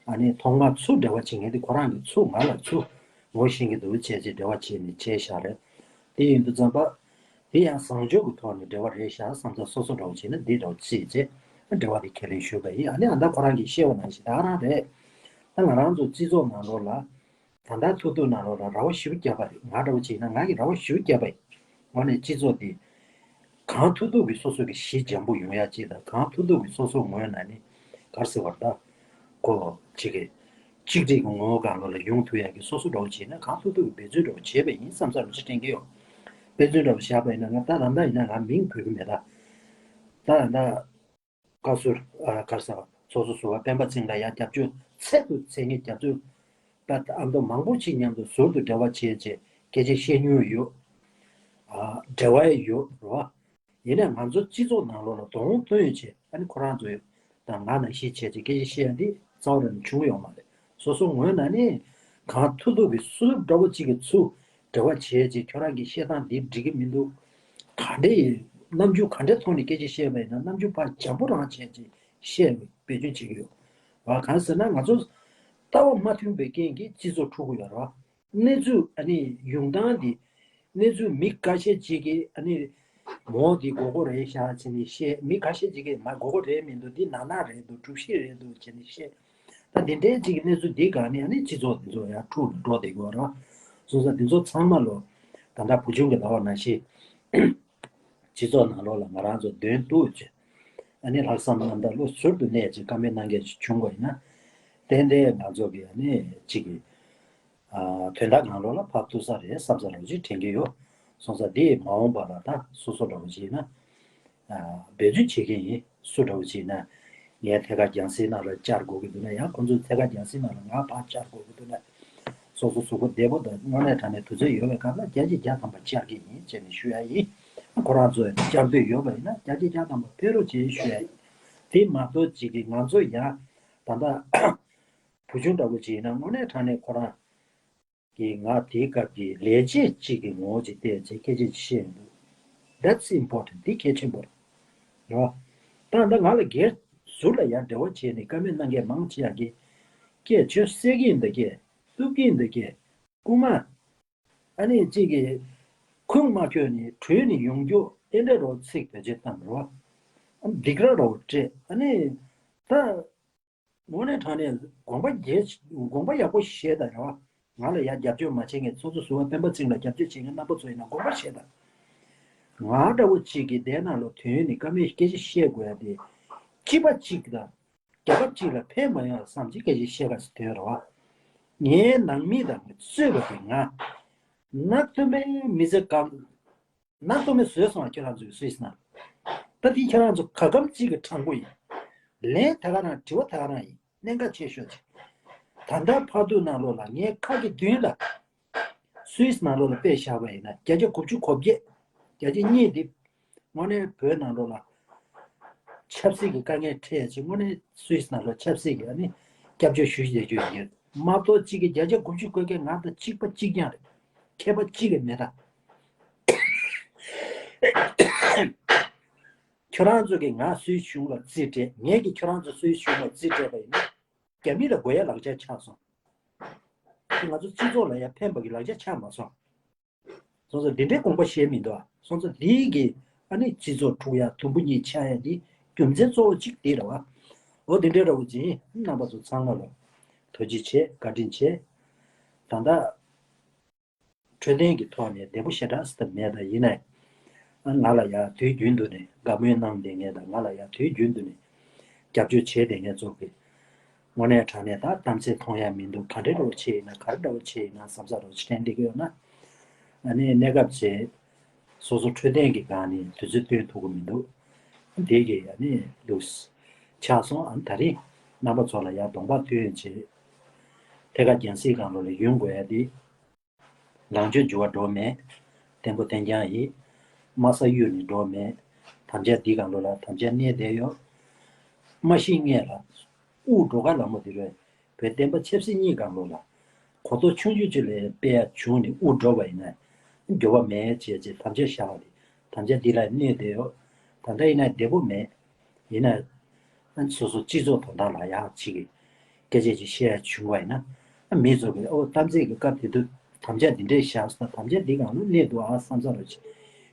ཨ་ནི་ཐོག་མར་ཚུར་འབྲེལ་བ་བྱེད་མཁན་འདི་ཁོ་རང་གིས་ཚུར་ང་ལ་ཚུར་ངོ་ཤེས་ཀྱི་འདུག་བྱས་ཚེ་འབྲེལ་བ་བྱས་ནས་བྱས་བཞག་རེད། དེ་ཡིན་དུས་ཙམ་པ། དེ་ཡང་བཟང་སྤྱོད་ཀྱི་ཐོག་ནས་འབྲེལ་བ་རེད་ཤག་བསམ་ཚུལ་སོ་སོ་འདྲ་བོ་བྱས་ན་འདི་འདྲ་བོ་བརྩིས་བྱས་འབྲེལ་བ་དེ་ཁས་ལེན་ཞུས་པ་ཡིན། ཨ་ནི་ཨ་ད་ཁོ་རང་གིས་བཤད་པ་ནང་བཞིན་ད་ག་རང་རེད། ད་ང་རང་ཚོ་སྤྱི་ཚོགས་ནང་ལོགས་ལ་ད་ལྟ་ཐུག་ཐུག་ནང་ལོགས་ལ་ར་བ་ཞེ་པོ་བརྒྱབ་པ་རེད། ང་འདྲ་བོ་བྱས་ན་ང་གིས་ར་བ་ཞེ་པོ་བརྒྱབ་པ་ཡིན། དངོས་གནས་སྤྱི་ཚོགས་འདི་གང་ཐུག་ཐུག་གིས་སོ་སོ་གི་གཞི་འཇམ་པོ་ཡོང་ཡ་ཅིག་དང་གང་ཐུག་ཐུག་གིས་སོ་སོ་ངོས་ནས་ནི་ག་རེ་ཟེར་བ་རེད་ད། ཁོ་གཅིག་གིས་གཅིག་སྒྲིལ་གྱི་ངོ་བོ་སྒང་ལོགས་ལ་ཡོང་ཐུབ་ཡག་གི་སོ་སོ་འདྲ་བོ་བྱས་ན་གང་ཐུབ་ཐུབ་ཀྱི་འབད་བརྩོན་འདྲ་བོ་བྱས་པ་ཡིན་བསམ་ས་རུ་ཅིག་དྲན་གྱི་ཡོད། འབད་བརྩོན་འདྲ་བོ་བཞག་པ་ཡིན་ན་ང་ད་ད་ལྟ་ཡིན་ན་ང་མིང་འབོད་ཀྱི་མེད་ད། ད་ད་ལྟ་བཀའ་ཟུར་ཨ་ག་རེ་ཟེར་ཚོགས་གཙོ་ཟུར་པ་སྤེན་པ་ཚེ་རིང་ལ་ཡང་རྒྱབ་སྐྱོར་ཚད་དུ་ཚད་ངེས་རྒྱབ་སྐྱོར་ད་ཨ་མདོ་མང་པོ་ཅིག་མཉམ་དུ་ཟུར་དུ་འབྲེལ་བ་བྱས་བྱས་སྐད་ཆ་བཤད་མྱོང་ཡོད། ཨ་འབྲེལ་བ་ཡོད་རེད་བ། ཡིན་ནའང་ང་ཚོ་སྤྱི་ཚོགས་ནང་ལོགས་ལ་གདོང་སྟོན་བྱས་ཨ་ནི་ཁོ་རང་ཚོ་དང་ང་ནང་བཞིན་བྱས་བྱས་སྐད་ཆ་བཤད་ཡ་འདི་རྩ་བ་རང་ནས་བྱུང་ཡོད་མ་རེད། སོ་སོ་ངོས་ནས་ནི་གང་ཐུབ་ཐུབ་ཀྱིས་སུ་འདྲ་བོ་གཅིག་གིས་ཚུར་འབྲེལ་བ་བྱས་བྱས་ཁྱོད་རང་གིས་བཤད་སྟངས་འདི་འགྲིག་གི་མི་འདུག་ག་འདྲ་ཡིན་རྣམ་འགྱུར་ག་འདྲའི་ཐོག་ནས་སྐད་ཆ་བཤད་པ་ཡིན་ན་རྣམ་འགྱུར་ཕར་འཇམ་པོ་རང་བྱས་བྱས་བཤད་འབད་བརྩོན་བྱེད་ཀྱི་ཡོད། བ་གང་ཟེར་ན་ང་ཚོ་ལྟ་བ་མ་མཐུན་པའི་རྐྱེན་གྱིས་སྤྱི་ཚོགས་འཁྲུག་གི་ཡོད་རེད་བ། གནས་ཚུལ་ཨ་ནི་ཡོང་སྟངས་འདི། གནས་ཚུལ་མི་ཁ་ཤས་ཅིག་གིས་ཨ་ནི་མོ་འདི་མགོ་སྐོར་རེད་ཤག་བྱས་ནས་བཤད། མི་ཁ་ཤས་ཅིག་གིས་མ་མགོ་སྐོར་རེད་མི་འདུག་འདི་ནག་ནག་རེད་འདུག་གྲུ་བཞི་རེད་འདུག་བྱས་ནས་བཤད། ད་འདི་འདྲའི་ཅིག་གི་གནས་ཚུལ་འདི་སྒང་ནས་ཨ་ནི་སྤྱི་ཚོགས་འདི་ཚོ་ཡང་འཁྲུག་ནས་འགྲོ་བསྡད་ཀྱི་ཡོད་རེད། སོང་ཙང་འདི་ཚོ་ཚང་མ་ལོ་ད་ལྟ་བུ་ཆུང་གིས་ལབ་པ་ནང་བཞིན། སྤྱི་ཚོགས་ནང་ལོགས་ལ་ང་རང་ཚོ་འདོན་ཐུབ་ཅེས། ཨ་ནི་ལྷག་བསམ་རྣམ་དག་བློ་ཟུར་དུ་གནས་ཅིག་བཀའ་མོལ་གནང་མཁན་ཞིག་བྱུང་བ་ཡིན་ན། ཏན་ཏན་ང་ཚོ་གི་ཨ་ནི་གཅིག་གི་ཨ་དོན་དག་ནང་ལོགས་ལ་ཕབ་ཐུབ་ས་རེད་བསམ་ས་རང་ཅིག་དྲན་གྱི་ཡོད། སོང་ཙང་འདི་མ་འོངས་པ་ལ་ད་སོ་སོ་འདྲ་བོ་ཅིག་ཡིན་ན་ཨ་འབད་བརྩོན་བྱེད་མཁན་ཡིན། སུ་འདྲ་བོ་ཅིག་ཡིན་ན་ངའི་ཐད་ཀར་རྒྱང་སྲིང་ནང་ལ་བཅར་དགོས་ཀྱི་འདུག་ན་ཡང་ཁོང་ཚོའི་ཐད་ཀར་རྒྱང་སྲིང་ནང་ལ་ང་ཕར་བཅར་དགོས་ཀྱི་འདུག་ན། སོ་སོ་གཟུགས་པོ་བདེ་པོ་དང་དངོས་གནས་དྲང་གནས་དུས་ཚོད་ཡོད་པའི་སྐབས་ལ་བརྒྱ་ཆ་བརྒྱ་ཐམ་པ་བཅར་གྱི་ཡིན་ཅེས་ནས་ཞུ་ཡ་ཡིན། ཁོ་རང་ཚོས་བཅར་འདོད་ཡོད་པ་ཡིན་ན་བརྒྱ་ཆ་བརྒྱ་ཐམ་པ་ཕེབས་རོགས་བྱེད་ཞུ་ཡ་ཡིན། དེ་མ་གཏོགས་ཅིག་གིས་ང་ཚོ་ཡང་ད་ལྟ་བུ་ཆུང་འདྲ་པོ་ཅིག་ཡིན་ན་དངོས་གནས་དྲང་གནས་ཁོ་རང་གིས་ང་དེའི་སྐབས་ཀྱི་ལས་བྱེད་ཅིག་གི་ངོ་བོ་ཅིག་བལྟས་ཚེ་སྐད་ཆ་ཅིག་བཤད་ཡོང་འདུག That's important. འདི་གལ་ཆེན་པོ་རེད། རེད་བ། ད་ལྟ་ང་ལ་སྒེར་ཟུར་ལ་ཡར་འབྲེལ་བ་བྱས་ནས་བཀའ་མོལ་གནང་མཁན་མང་ཆེ་བ་གིས་སྐད་ཆ་གསལ་གྱི་ཡིན་ད་སྐད། གཏུབ་ཀྱིན་འདུག་གས། རྐུ་མ། ཨ་ནི་གཅིག་གིས་ཁུངས་མ་འཁྱོལ་ནས་བྲོས་ནས་ཡོང་རྒྱུ་དེ་འདྲ་རོ་ཚིག་བེད་སྤྱོད་བཏང་རོ། ཨ་སྡིགས་ར་རོ་སྤྲད། ཨ་ནི་ད་དངོས་གནས་དྲང་གནས་དགོངས་པ་རྒྱས། དགོངས་པ་ཡག་པོ་བཞེས་དང་རོ། ང་ལ་ཡ་རྒྱབ་སྐྱོར་མ་བྱེད་མཁན་ཚོ་ཚོ་ཟུར་པ་སྤེན་པ་ཚེ་རིང་ལ་རྒྱབ་སྐྱོར་བྱེད་མཁན་རྣམ་པ་ཚོ་ཡིན་ན་དགོངས་པ་བཞེས་དང་། ང་འདྲ་བོ་གཅིག་གིས་དེ་ནང་ལོ་དོན་ནི་བཀའ་མོལ་སྐད་ཆ་བཤད་དགོས་ཡ་དེ། སྤྱི་པ་གཅིག་དང་རྒྱལ་ཁབ་གཅིག་ལ་ཕན་མ་ཡོང་བསམ་གྱི་སྐད་ཆ་བཤད་ག་ཟེར་དོན་རེད་བ། ངའི་ནང་མི་དང་ངའི་གཙོས་པ་དེ་ང་ནག་ཐོ་མའི་མི་ཚེ་གང་ནག་ཐོ་མའི་བཟོས་སོང་བ། ཁྱེད་རང་ཚོའི་སུད་སི་ནང་ད་དེ་ཁྱེད་རང་ཚོ་ག་གམ་གཅིག་གི་དྲང་པོ་ཡིན། ལན་ད་ག་རང་དྲི་བ་ད་ག་རང་ཡིན། གནད་འགག་ཆེ་ཤོས་ཅིག་ད་ལྟ་བར་དུ་ནང་ལོགས་ལ་ངའི་ཁ་གི་མདུན་ལ་སུད་སི་ནང་ལོགས་ལ་དཔེ་བཞག་པ་ཡིན་ན་བརྒྱ་ཆ་དགུ་བཅུ་གོ་བརྒྱད། བརྒྱ་ཆ་གཉིས་འདི་དངོས་གནས་བོད་ནང་ལོགས་ལ་ཆབ་སྲིད་ཀྱི་དཀའ་ངལ་འཕྲད་ཅིག་དངོས་གནས་སུད་སི་ནང་ལོགས་ཆབ་སྲིད་ཀྱི་ཨ་ནི་སྐྱབས་བཅོལ་ཞུ་བྱེད་རྒྱུ་ཡིན། མ་གཏོགས་གཅིག་གི་བརྒྱ་ཆ་དགུ་བཅུ་གོ་བརྒྱད་ང་དང་གཅིག་པ་གཅིག་རྐྱང་རེད། ཁྱད་པར་གཅིག་གི་མེད་ད། ཁྱོད་རང་ཚོ་གིས་ང་སུད་སི་གཞུང་ལ་རྩིས་སྤྲད། ངས་ཀྱིས་ཁྱོད་རང་ཚོ་སུད་སི་གཞུང་ལ་རྩིས་སྤྲད་པ་ཡིན་ན། རྒྱ་མི་ལ་དགོས་ཡ་ལག་ཆ་ཆགས་སོང་། ང་ཚོ་སྤྱི་ཚོགས་ལ་ཡ་ཕན་པ་གི་ལག་ཆ་ཆགས་མ་སོང་། སོང་ཙང་འདི་འདྲའི་དགོངས་པ་བཞེས་མི་འདུག་ཨ། སོང་ཙང་འདི་གི་ཨ་ནི་སྤྱི་ཚོགས་འཁྲུག་ཡ་དུམ་བུ་གཉིས་ཆགས་ཡ་འདི་རྒྱུ་མཚན་གཙོ་བོ་གཅིག་འདི་རེད་བ། འོ་འདི་འདྲའི་འདྲ་བོ་ཅིག་ཡིན། རྣམ་པ་ཚོ་ཚང་མ་ལ་ཐུགས་རྗེ་ཆེ། བཀའ་དྲིན་ཆེ། ད་ལྟ་འཕྲོད་བསྟེན་གྱི་ཐོག་ནས་བདེ་པོ་ཞེ་དྲག་ཙམ་མེད་ད། ཡིན་ནའི་ང་ལ་ཡ་དུས་རྒྱུན་དུ་ནས་དགའ་མོས་གནང་བསྡད་མཁན་དང་ང་ལ་ཡ་དུས་རྒྱུན་དུ་ནས་རྒྱབ་སྐྱོར་བྱས་བསྡད་མཁན་ཚོ་གི་དངོས་གནས་དྲང་གནས་ད་གཏམ་ཚད་མཐོང་ཡ་མི་འདུག་ག་འདྲ་འདྲ་བོ་བྱས་ཡིན་ན་ག་རེ་འདྲ་བོ་བྱས་ཡིན་ན་བསམ་ས་རོགས་ཕྱི་དྲན་སླེབས་ཀྱི་ཡོད་ན། ཨ་ནི་གནས་སྐབས་བྱས་སོ་སོ་འཕྲོད་བསྟེན་གྱི་སྒང་ནས་དུས་ཚོད་སྟོན་ཐུབ་ཀྱི་མི་འདུག་དེ་གི་ཨ་ནི་ལུགས་ཆགས་སོང་། ཨ་ནི་ད་རིང་རྣམ་པ་ཚོ་ལ་ཡ་གདོང་པ་སྟོན་བྱས་ཐད་ཀར་རྒྱང་སྲིང་སྒང་ལོགས་ལ་ཡོང་དགོས་ཡ་དེ། ལངས་ཕྱོགས་འགྱུར་བ་འགྲོ་མེད། བརྟན་པོ་བརྟན་རྐྱང་ཡིན། དམའ་ས་གཡུག་ནས་འགྲོ་མེད། དམ་བཅའ་འདི་སྒང་ལོགས་ལ་དམ་བཅའ་གནས་བསྡད་ཡོད། མ་གཞི་སྔས་ལ་དབུགས་འགྲོ་ཁ་ལ་མོ་དེ་རེད། བོད་བསྟན་པ་ཆབ་སྲིད་གཉིས་སྒང་ལོགས་ལ་གོ་རྟོགས་ཆུང་ཆུང་ཅིག་ལས་སྤེལ་ཡ་བྱུང་ནས་དབུགས་འགྲོ་བ་ཡིན་ན་འགྱུར་བ་མེད་བྱས་བྱས་དམ་བཅའ་བཞག་པ་རེད། དམ་བཅའ་འདི་ལ་གནས་བསྡད་ཡོད། ད་ལྟ་ཡིན་ན་བདེ་པོ་མེད། ཡིན་ན། ཨ་སོ་སོ་སྤྱི་ཚོགས་དོན་དག་ལ་ཡག་ཅིག་གི་སྐད་ཆ་ཅིག་བཤད་ཡ་བྱུང་བ་ཡིན་ན། ཨ་མི་ཚོ་གི་ཨོ་གཏམ་ཚིག་གི་སྐབས་དེ་དུས་དམ་བཅའ་འདི་འདྲས་བཞག་སོང་ན་དམ་བཅའ་འདི་གང་ལ་གནས་འདུག་ཨ་བསམ་ས་རོ་ཅིག་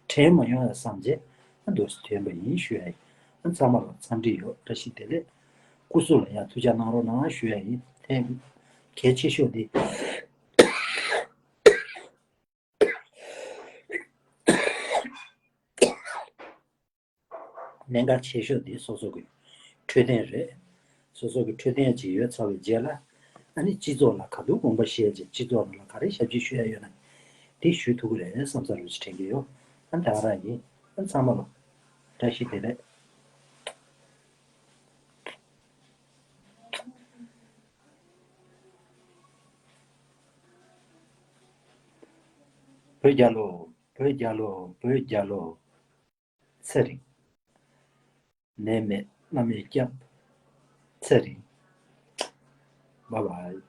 དྲན་མ་ཡོང་ཡ་བསམ་རྗེས་ཨ་འདུག་སེ་ཐོན་པ་ཡིན་ཞུ་ཡ་ཡིན། ཨ་ཚང་མ་ལ་འཚམས་འདྲི་ཡོད། བཀྲ་ཤིས་བདེ་ལེགས། སྐུ་གཟུགས་ལ་ཡང་ཐུགས་ཅག་གནང་རོགས་གནང་ཞུ་ཡ་ཡིན། ཐེངས་གལ་ཆེ་ཤོས་འདི། གནད་འགག་ཆེ་ཤོས་དེ་སོ་སོ་གི་འཕྲོད་བསྟེན་རེད། སོ་སོ་གི་འཕྲོད་བསྟེན་ཅིག་ཡོད་ཚར་བའི་རྗེས་ལ་ཨ་ནི་སྤྱི་ཚོགས་ལ་ག་དུས་དགོངས་པ་བཞེས་ཅིག་སྤྱི་ཚོགས་ནང་ལ་ག་རེ་ཞབས་ཕྱི་ཞུ་ཡ་ཡོད་ན་དེ་ཞུ་ཐུབ་ཀྱི་རེད་བསམ་ས་རུ་ཅིག་དྲན་གྱི་ཡོད། ཨ་ད་ག་རང་ཡིན། ཨ་ཚང་མ་ལ་བཀྲ་ཤིས་བདེ་ལེགས། བོད་རྒྱལ་ལོ། བོད་རྒྱལ་ལོ། བོད་རྒྱལ་ལོ། ཚེ་རིང་། ནད་མེད་བླ་མའི་སྐྱབས། ཚེ་རིང་། བཱའི་བཱའི།